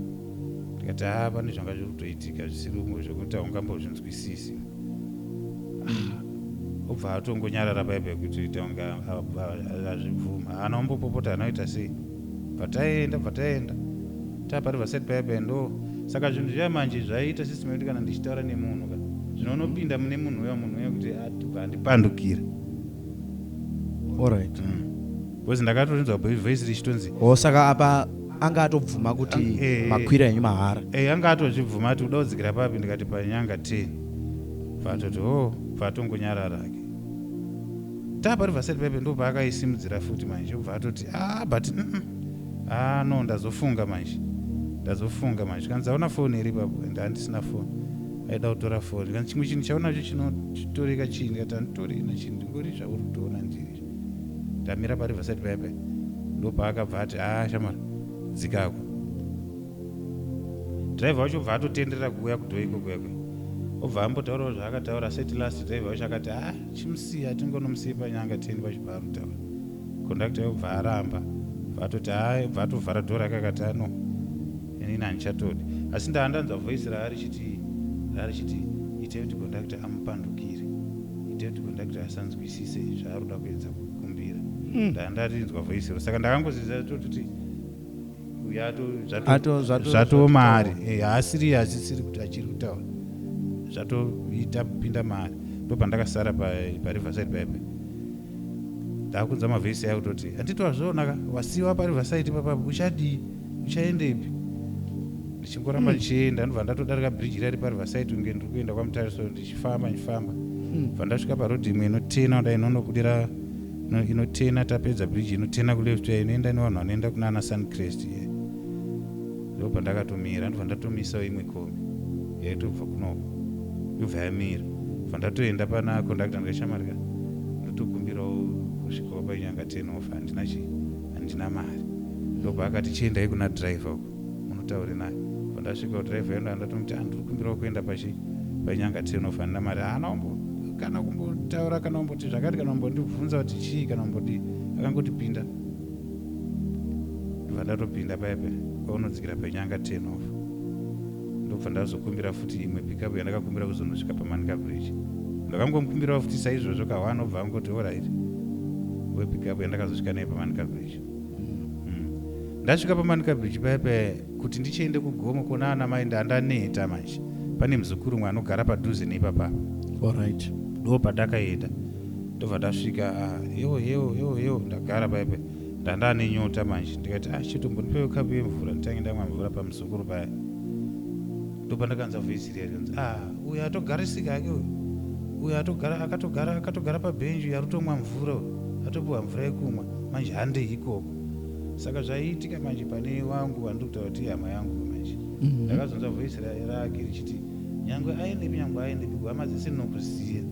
Ndikati, "Ha, pane zvanga zviri kutoitika zvisiri umwe zvekuti haungambozvinzwisisi." Ah, obva atongonyarara paipa kuti ita kunge azvibvuma, haana kumbopopota, haana kuita sei. Bva taenda, bva taenda, tapariverside paipa, ndo Saka zvinhu zviya manje zvaiita system yekuti kana ndichitaura nemunhu ka, zvinonopinda mune munhu uya, munhu uya kuti atibva andipandukira. Alright. Because ndakatorinzwa voice richitonzi. O, saka apa anga atobvuma kuti makwira enyu mahara? Anga atozvibvuma, ati uda kudzikira papi? Ndikati paNyanga 10. Bva atoti o, bva atongonyarara ake. TaapaRiverside paipe, ndo paakaisimudzira futi manje, obva atoti, "Ah, but Ah, no, ndazofunga manje, ndazofunga manje." Kanzi, "Auna foni iri ipapo?" And handisina foni. Aida kutora foni. Kanzi, "Chimwe chinhu chaunacho chinotoreka chii?" Ndikati, "Handitorina chinhu, ndingori zvauri kutoona, ndiri ndamira paRiverside paipe." Ndo paakabva ati, "A, shamwari, dzikako." Dhiraivha wacho obva atotenderera kuuya kudoor ikoko yako, obva ambotaurawo zvaakataura. Seti last dhiraivha wacho akati, "A, chimusiya, tingonomusiya paNyanga 10 pacho paari kutaura." Kondakta yobva aramba, bva atoti ha, bva atovhara door rake, akati, "Ano, inini handichatodi." Asi ndaa ndanzwa voice raarichiti, "Itai kuti kondakta amupandukire, itai kuti kondakta asanzwisise zvaari kuda kuedza kukumbira." Ndaa ndarinzwa voice iro, saka ndakangoziza tototi uyu zvatoo mari. Haasiri, asisiri kuti achiri kutaura, zvatoita pinda mari. Ndobva ndakasara paRiverside paipe, ndakunzwa mavhesi aya kutoti, "Handiti wazviona ka, wasiwa paRiverside papapo, uchadii? Uchaendepi?" Ndichingoramba ndichienda, ndobva ndatodarika bhiriji rari paRiverside, kunge ndiri kuenda kwaMutare. So ndichifamba, ndichifamba, bva ndasvika parodhi imwe inotena kudai, inonobudira inotena. Tapedza bhiriji, inotena kuleft, ya inoenda nevanhu vanoenda kunana Suncrest ye. Ndobva ndakatomira, ndobva ndatomisawo imwe kombi yaitobva kunoko, yobva yamira. Bva ndatoenda pana kondakta, ndikashamarika, ndotokumbirawo kusvikawo paNyanga 10 off, handina chi, handina mari. Ndobva akati, "Chiendai kuna dhiraivha uko, munotaure naye." Bva ndasvika kudhiraivha yendo, andatomuti, "Handiri kumbirawo kuenda pachi paNyanga 10 off, handina mari." Haana kana kumbotaura, kana kumboti zvakati, kana kumbondibvunza kuti chii, kana kumbodii. Akangoti, "Pinda." Ndobva ndatopinda paipe kwaunodzikira paNyanga 10 off. Ndobva ndazokumbira futi imwe pickup yandakakumbira kuzonosvika paManica Bridge. Ndakangomukumbirawo futi saizvozvo kahwana, obva angoti, "Alright." Wepickup yandakazosvika naye paManica Bridge. Ndasvika paManica Bridge paipe, kuti ndichiende kugomo kona ana mai, ndandaneta manje. Pane muzukuru mwe anogara padhuze neipapapa. Ndo pandakaenda, ndobva ndasvika. Ah, yewo yewo yewo yewo, ndagara paipe, ndandane nyota manje. Ndikati, "Ah, chitombondipewo kapu yemvura, nditange ndamwa mvura pamuzukuru paya." Ndopandakanzwa voice riya rikanzi, "Ah, uyu atogarisika hake uyu, uyu atogara, akatogara, akatogara pabhenji uyu, ari kutomwa mvura uyu, atopiwa mvura yekumwa manje, handei ikoko." Saka zvaiitika manje, pane wangu wandiri kutaura kuti ihama yangu manje, ndakazonzwa voice rake richiti, "Nyangwe aendepi, nyangwe aendepi, gwama dzese ndinokuziya.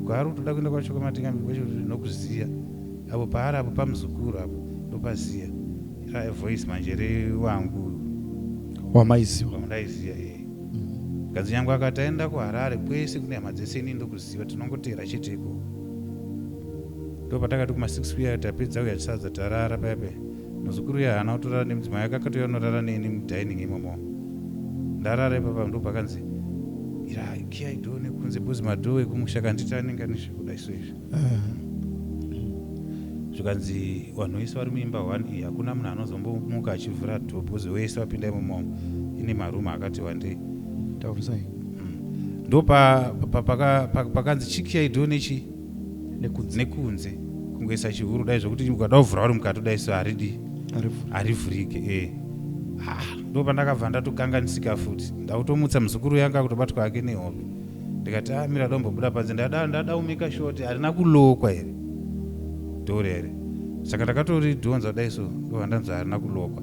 Kwaari kutoda kuenda kwacho kwamatingambi kwacho ndinokuziya. Apo paari apo pamuzukuru apo ndopaziya." Voice manje rewangu. Wamaiziwa? Wamundaiziya, e. Kanzi, "Nyangwe akati aenda kuHarare, kwese kune hama dzese, inini ndokuziva, tinongotera chete ikoko." Ndo patakati kuma6 kuya, tapedza kuya sadza, tarara paipe. Muzukuru uya haana kutorara nemudzimai wake, akatouya unorara neni mudining imomo. Ndarara ipapa, ndo pakanzi, "Ira, kiyai door nekunze," because madoor ekumusha kanditi anenge ane zvekuda so izvi. Zvikanzi, "Vanhu vese vari muimba 1 iyi, hakuna munhu anozombomuka achivhura door, because wese wapinda imomo, ine marumu akati wandei." Taurisai. Ndo pakanzi, "Chikiyai door nechi Nekunze. Nekunze, kungoisa chihuru dai, zvokuti ukada kuvhura uri mukati kudai so haridi." Arivhura. Harivhurike, e. Ah, ndo pandakabva ndatokanganisika futi, ndakutomutsa muzukuru yanga akutobatwa hake nehope. Ndikati, "A, mira, dombobuda panze." Ndada kumake sure kuti harina kulokwa here door here. Saka ndakatoridhonza kudai so, ndobva ndanzwa harina kulokwa.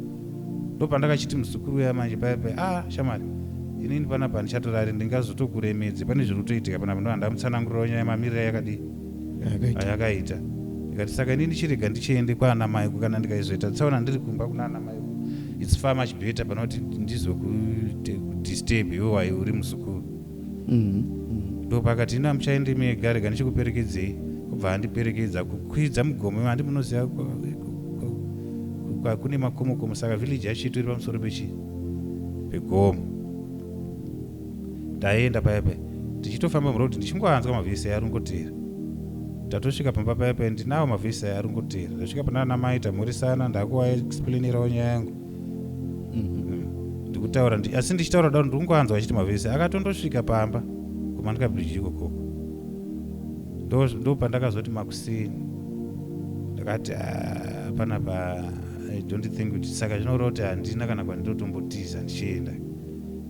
Ndo pandakachiti muzukuru uya manje paya paya, "A, shamwari, inini panapa handichatorari, ndingazotokuremedze, pane zviri kutoitika panapa." Ndo handamutsanangurirawo nyaya mamiriro yakadii. Yakaita. Ayakaita. Ndikati, "Saka inini chirega ndichiende kwaana maiku. Kana ndikaizoita tsaona ndiri kumba kuna ana maiku, it's far much better pana kuti ndizokudisturb iwe wai uri muzukuru." Ndo pakati, "Ina, muchaende mega, rega ndichikuperekedzei." Kubva andiperekedza kukwidza mugomo. Handi munoziva kune makomokomo, saka village yacho itori pamusoro pechi pegomo. Ndaenda paya paya, tichitofamba murodhi, ndichingoanzwa mavhesi aya arungotera. Tatosvika pamba paya paya, ndinawo mavhesi aya arungotera. Ndasvika pana ana mai, tamhorisana, ndakuvaexplainirawo nyaya yangu. Zvekutaura asi ndichitaura kudaro ndiri kungoanzwa achiti mavhesi akatondosvika pamba kuManica Bridge ikokoko. Ndo pandakazoti makuseni ndakati, "Ah, panapa I don't think kuti saka zvinoreva kuti handina kana kwandinotombotiza ndichienda,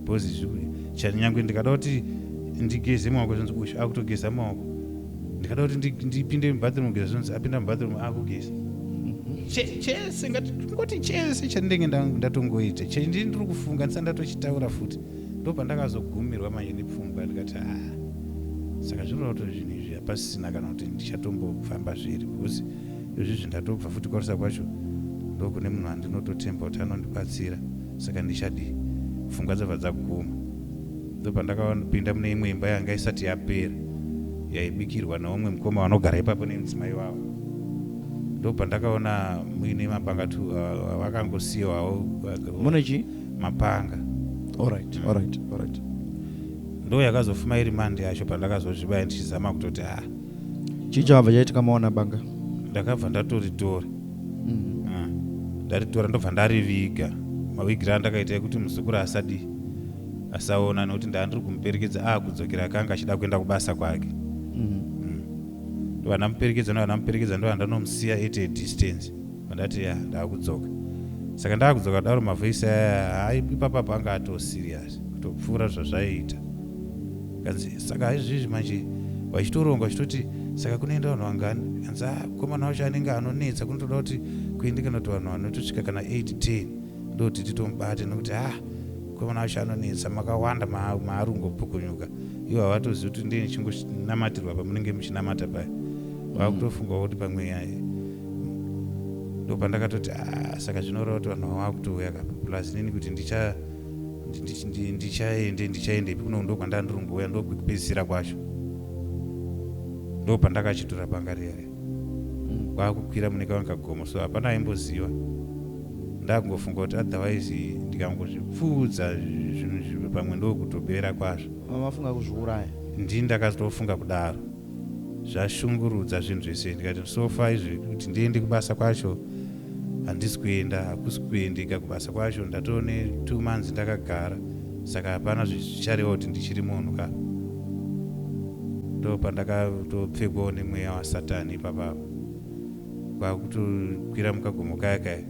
because nyangwe ndikada kuti ndigeze maoko, zvinzi ushu akutogeza maoko. Ndikada kuti ndipinde mubathroom kugeza, zvinzi apinda mubathroom akugeza." Chese ngatingoti chese chandinenge ndatongoita, chendii ndiri kufunga ndisati ndatochitaura futi, ndo pandakazogumirwa manje nepfungwa. Ndikati, "Ah, saka zvinoreva kuti zvinhu izvi hapasisina kana kuti ndichatombofamba zviri, because izvizvi ndatobva futi kwarisa kwacho ndokune munhu andinototemba kuti anondibatsira, saka ndichadii?" Pfungwa dzabva dzaguma. Ndo pandakapinda mune imwe imba yanga isati yapera, yaibikirwa neumwe mukoma vanogara ipapo nemudzimai wavo. Ndo pandakaona muine mapanga tu vakangosiyiwawo. Mune chii? Mapanga. Alright. Ndo yakazofuma iri mandi yacho pandakazozvibaya ndichizama kutoti ah. Chii chabva chaitika maona banga? Ndakabva ndatoritora. Ndaritora, ndobva ndariviga. Mavigiro andakaita ekuti muzukuru asadi asaona, nekuti ndaa ndiri kumuperekedza akudzokera, akanga achida kuenda kubasa kwake. Ndobva ndamuperekedza, ndobva ndamuperekedza, ndobva ndanomusiya at a distance. Pandati ya ndaakudzoka, saka ndaakudzoka daro mavhoisi aya hai ipapapo anga ato serious kutopfuura zvazvaiita. Kanzi, "Saka izvizvi manje vachitoronga vachitoti saka kunoenda vanhu vangani?" Kanzi, "A mukomana wacho anenge anonetsa, kunotoda kuti kuende kana kuti vanhu vanotosvika kana 8 10 ndoti titomubate, nekuti a mukomana wacho anonetsa, makawanda maari kungopukunyuka. Ivo havatozivi kuti ndini chingonamatirwa pamunenge muchinamata paya, vakutofungawo kuti pamwe." Ndo pandakatoti, "Ah, saka zvinoreva kuti vanhu vava kutouya kapa, plus nini kuti ndichaende ndichaendepi kuno? Ndo kwandanga ndiri kumbouya, ndo kwekupedzisira kwacho." Ndo pandakachitora banga riya riya, kwakukwira mune kamwe kagomo. So hapana aimboziva. Ndakungofunga kuti otherwise ndikangozvipfuudza zvinhu pamwe ndokutopera kwazvo. Mafunga kuzviuraya? Ndini ndakatofunga kudaro. Zvashungurudza zvinhu zvese. Ndikati so far izvi kuti ndiende kubasa kwacho handisi kuenda, hakusi kuendeka kubasa kwacho. Ndatone 2 months ndakagara, saka hapana zvichareva kuti ndichiri munhu ka. Ndo pandakatopfekwawo nemweya wasatani ipapapo, kwakutokwira mukagomo kaya kaya.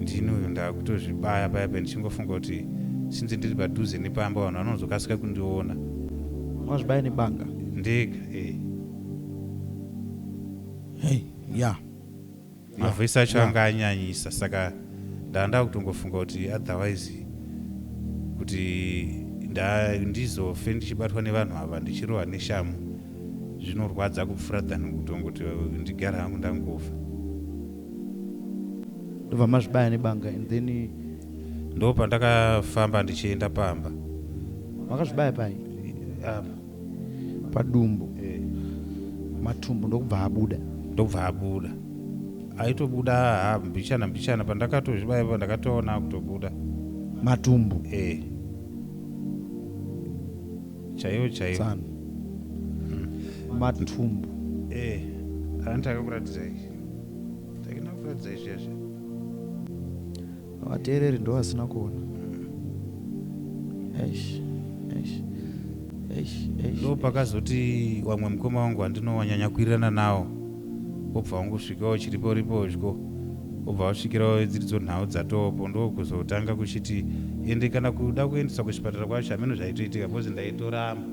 Ndini uyu ndakutozvibaya paya pa, ndichingofunga kuti since ndiri padhuze nepamba, vanhu vanozokasika kundiona. Wazvibaya nebanga? Ndega, e. Hey, ya. Mavhesi acho anga anyanyisa, saka ndanga kutongofunga kuti otherwise kuti ndizofe ndichibatwa nevanhu ava, ndichirohwa neshamu, zvinorwadza kupfuura than kutongoti ndigara hangu ndangofa. Ndobva mazvibaya nebanga and then? Ndo pandakafamba ndichienda pamba. Makazvibaya pai? Apa. Padumbu? Eh. Matumbu ndokubva abuda? Ndobva abuda. Aitobuda ha mbichana mbichana. Pandakatozvibaya pa, ndakatoona akutobuda. Matumbu? Eh, chaiwo chaiwo. Tsano, matumbu. Eh, andakakuratidzai, takina kuratidzai zviya zviya. Vateereri ndo vasina kuona. Eish, eish, eish, eish. Ndo pakazoti wamwe mukoma wangu wandinowanyanya kuwirirana nawo wobva wangosvikawo chiripo ripodyo, wobva wasvikirawo dziridzo nhau dzatopo. Ndokuzotanga kuchiti ende kana kuda kuendeswa kuchipatara kwacho, hameno zvaitoitika because ndaitoramba.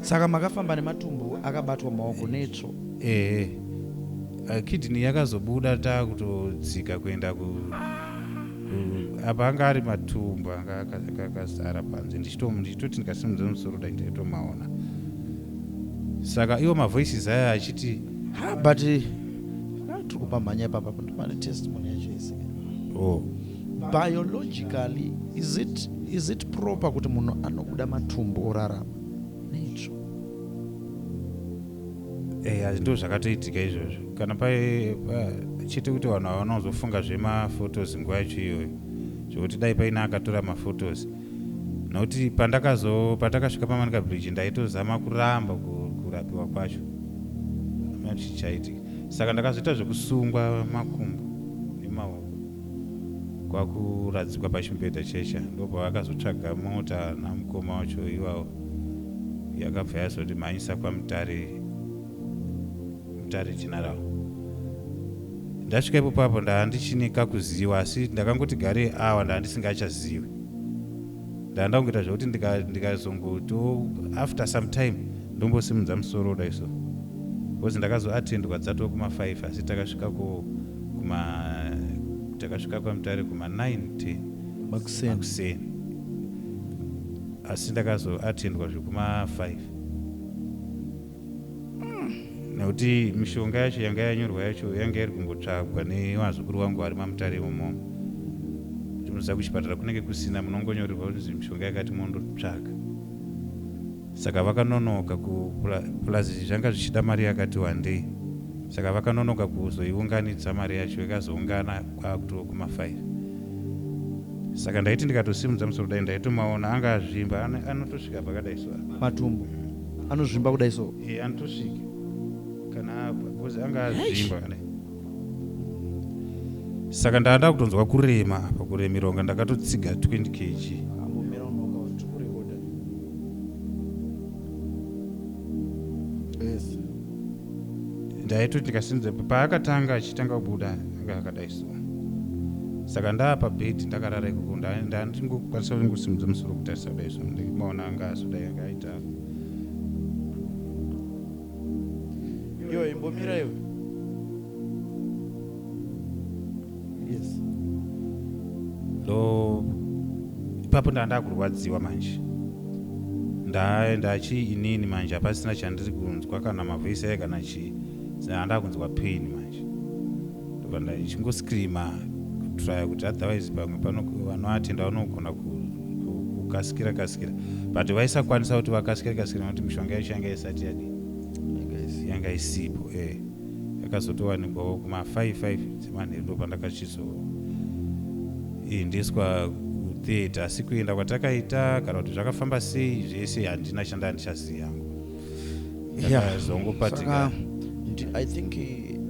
Saka makafamba nematumbu akabatwa maoko netsvo? Ehe, kidney yakazobuda taakutodzika kuenda apa anga ari matumbu anga akazara panze. Ndichitoti ndikasimudza musoro dai ndaitomaona. Saka iwo mavoices aya achiti Ha, but tiri kupamhanya ipapa, ndopane testimony yacho yese. Oh. Biologically, is it proper kuti munhu anobuda matumbu orarama netsvo? Eh, ndo zvakatoitika izvozvo. Kana pai chete kuti vanhu havana kuzofunga zvemaphotos nguva yacho iyoyo, zvokuti dai paine akatora maphotos, nokuti pandakasvika paManica Bridge ndaitozama kuramba kurapiwa kwacho. Hamuna chichaitika. Saka ndakazoita zvekusungwa makumbo nemaoko. Kwakuradzikwa pachimubhedha checha, ndopavakazotsvaga mota namukoma wacho iwawo, yakabva yazondimhanyisa kwaMutare, Mutare General. Ndasvika ipo papo ndaandichine kakuziva, asi ndakangoti garei awa ndaandisingachazivi. Ndaanda kungoita zvekuti ndikazongoto after some time ndombosimudza musoro kudai so, because ndakazoatendwa dzatoo kuma5, asi takasvika kuma takasvika kwaMutare kuma9 10. Makuseni. Makuseni, asi ndakazoatendwa zvekuma5 nekuti mishonga yacho yanga yanyorwa yacho yanga iri kungotsvagwa nevazukuru vangu vari maMutare imomo. Tinoziva kuchipatara kunenge kusina, munongonyorerwa kunzi mishonga yakati mondotsvaga, saka vakanonoka. Plus zvanga zvichida mari yakati wandei, saka vakanonoka kuzoiunganidza mari yacho, ikazoungana kwakutoo kuma5. Saka ndaiti ndikatosimudza musoro dai ndaitomaona anga azvimba, anotosvika pakadai so. Matumbu anozvimba kudai so? E, anotosvika kana apa because anga azvimba kudai. Saka ndaanda kutonzwa kurema apa, kuremerwa nga ndakatotsiga 20 kg. Ambomira unoka tikurekoda. Yes. Ndaitoti ndikasimudza, paakatanga achitanga kubuda anga akadai so, saka ndaa pabhedhi ndakarara ikoko, ndandingokwanisa kungosimudza musoro kutarisa kudai so, ndimaona anga azodai anga aita. Iwe imbomira iwe. Yes. Ndo ipapo ndaa ndakurwadziwa manje, ndachi inini manje hapasina chandiri kunzwa, kana mavoice aya kana chii, ndaa kunzwa pain manje. Ndobva ndichingoscreama kutraya kuti otherwise pamwe pano vanoatenda vanogona kukasikira kasikira, but vaisakwanisa kuti vakasikira kasikira nekuti mishonga yacho yanga isati yadi yanga isipo. Yakazotowanikwawo kuma5 5 dzemanheru, ndo pandakachizoendeswa kutheatre. Asi kuenda kwatakaita kana kuti zvakafamba sei zvese handina chanda ndichaziva yangu. Ndakazongopatika. Saka, I think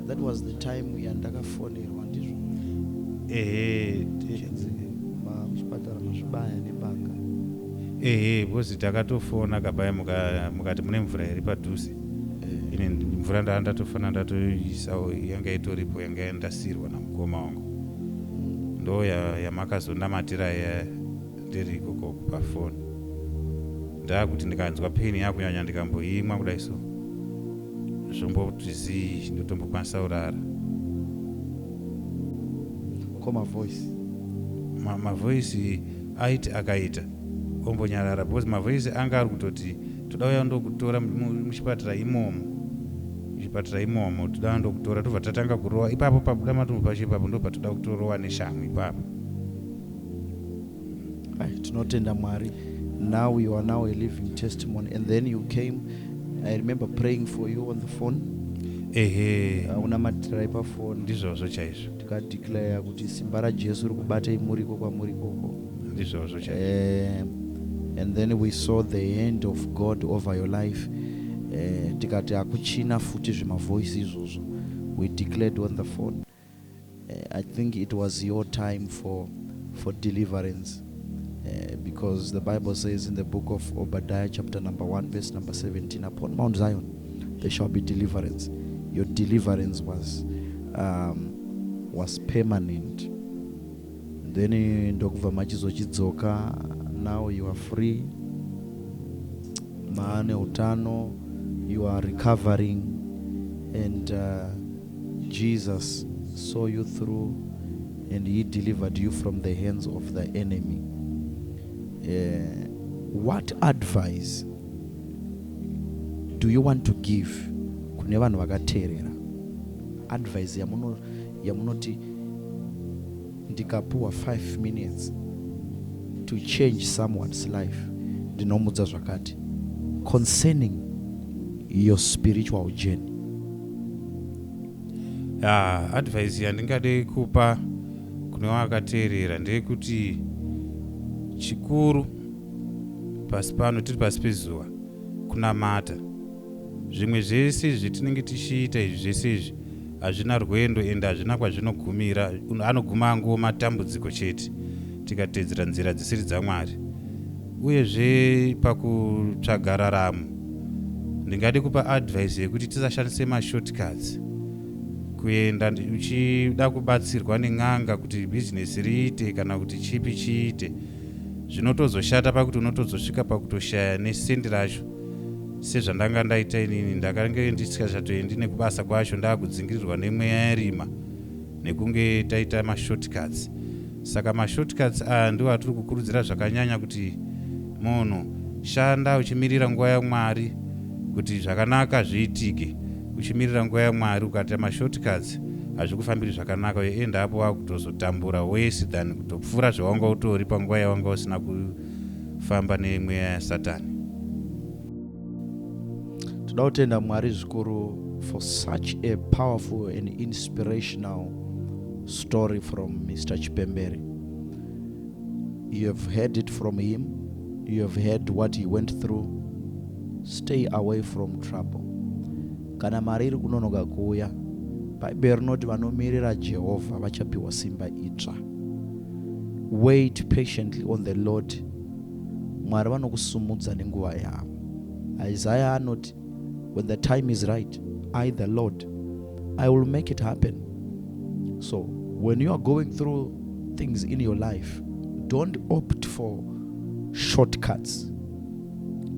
that was the time yandakafonerwa, ndizvo? Ehe. Chinzi kuchipatara mazvibaya nebanga. Ehe, because takatofona kabaya mukati mune mvura iri padhuze. Ine mvura ndaa ndatofana ndatoisawo, yanga itoripo, yanga ndasiyirwa namukoma wangu, ndo yamakazonamatira ndiri ikoko pafoni. Ndaakuti ndikanzwa pain yakunyanya ndikamboimwa kudai so, zvomboti zii, ndotombokwanisa kurara. Ko mavoice? Mavoice aiti akaita ombonyarara, because mavoice anga ari kutoti toda uya ndokutora muchipatara imomo, muchipatara imomo toda ndokutora, tobva tatanga kurova ipapo pabuda matumbu pacho ipapo, ndobva toda kutorowa neshamhu ipapo. Ai, tinotenda Mwari. Now you are now a living testimony. And then you came, I remember praying for you on the phone. Ehe. Unamatirai pafoni. Ndizvozvo chaizvo. Tikadeclare kuti simba raJesu ri kubatei muriko kwamuri koko. Ndizvozvo chaizvo. And then we saw the hand of God over your life. Tikati hakuchina futi zvemavoice izvozvo. We declared on the phone. I think it was your time for deliverance, because the Bible says in the book of Obadiah, chapter number 1, verse number 17, upon Mount Zion there shall be deliverance. Your deliverance was permanent. Then ndokubva machizochidzoka. Now you are free, maane utano, you are recovering, and Jesus saw you through and he delivered you from the hands of the enemy. What advice do you want to give kune vanhu vakateerera? Advice yamunoti ndikapuwa 5 minutes to change someone's life, ndinomudza zvakati concerning your spiritual journey? Ya, advice yandingade kupa kune vakateerera ndeyekuti chikuru pasi pano, tiri pasi pezuva, kunamata. Zvimwe zvese zvetinenge tichiita izvi zvese izvi Hazvina rwendo ende hazvina kwazvinogumira, anoguma anguwo matambudziko chete tikatedzera nzira dzisiri dzaMwari. Uyezve pakutsvaga raramo, ndingade kupa advice yekuti tisashandise mashortcuts. Kuenda uchida kubatsirwa nen'anga kuti bhizinesi riite kana kuti chipi chiite, zvinotozoshata pakuti unotozosvika pakutoshaya nesendi racho, sezvandanga ndaita inini. Ndakange ndisingachatoendi nekubasa kwacho, ndaakudzingirirwa nemweya yerima nekunge taita mashortcuts. Saka mashortcuts aya ndiwo atiri kukurudzira zvakanyanya, kuti munhu shanda uchimirira nguva yaMwari kuti zvakanaka zviitike, uchimirira nguva yaMwari. Ukaita mashortcuts, hazvikufambiri zvakanaka, uendapo wakutozotambura worse than kutopfuura zvawanga utori panguva yawanga usina kufamba nemweya yasatani. Toda kutenda Mwari zvikuru for such a powerful and inspirational story from Mr Chipembere. You have heard it from him. You have heard what he went through. Stay away from trouble. Kana mari iri kunonoka kuuya, Bhaibheri rinoti vanomirira Jehovha vachapiwa simba idzva. Wait patiently on the Lord. Mwari vanokusumudza nenguva yavo. Isaiah anoti, "When the time is right, I the Lord, I will make it happen." So when you are going through things in your life, don't opt for shortcuts.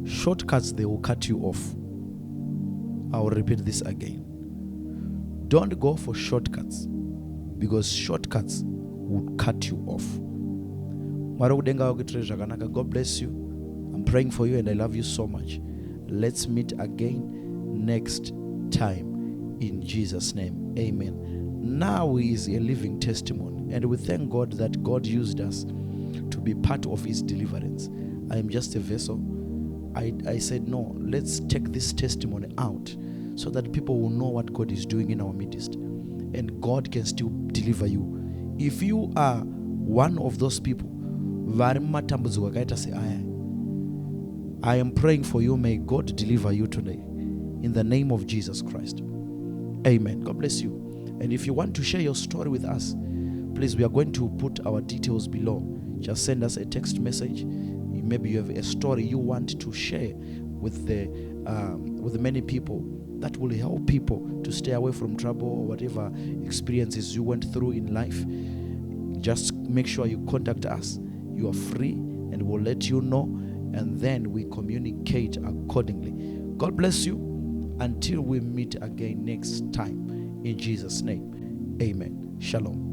Shortcuts, they will cut you off. I will repeat this again: don't go for shortcuts, because shortcuts would cut you off. Mwari kudenga vakuitire zvakanaka. God bless you. I'm praying for you and I love you so much. Let's meet again next time, in Jesus' name, amen. Now is a living testimony, and we thank God that God used us to be part of his deliverance. I am just a vessel. I said, "No, let's take this testimony out so that people will know what God is doing in our midst." And God can still deliver you. If you are one of those people vari mumatambudziko akaita seaya, I am praying for you. May God deliver you today in the name of Jesus Christ. Amen. God bless you. And if you want to share your story with us, please, we are going to put our details below. Just send us a text message. Maybe you have a story you want to share with many people that will help people to stay away from trouble, or whatever experiences you went through in life. Just make sure you contact us. You are free and we'll let you know, and then we communicate accordingly. God bless you until we meet again next time, in Jesus' name, amen. Shalom.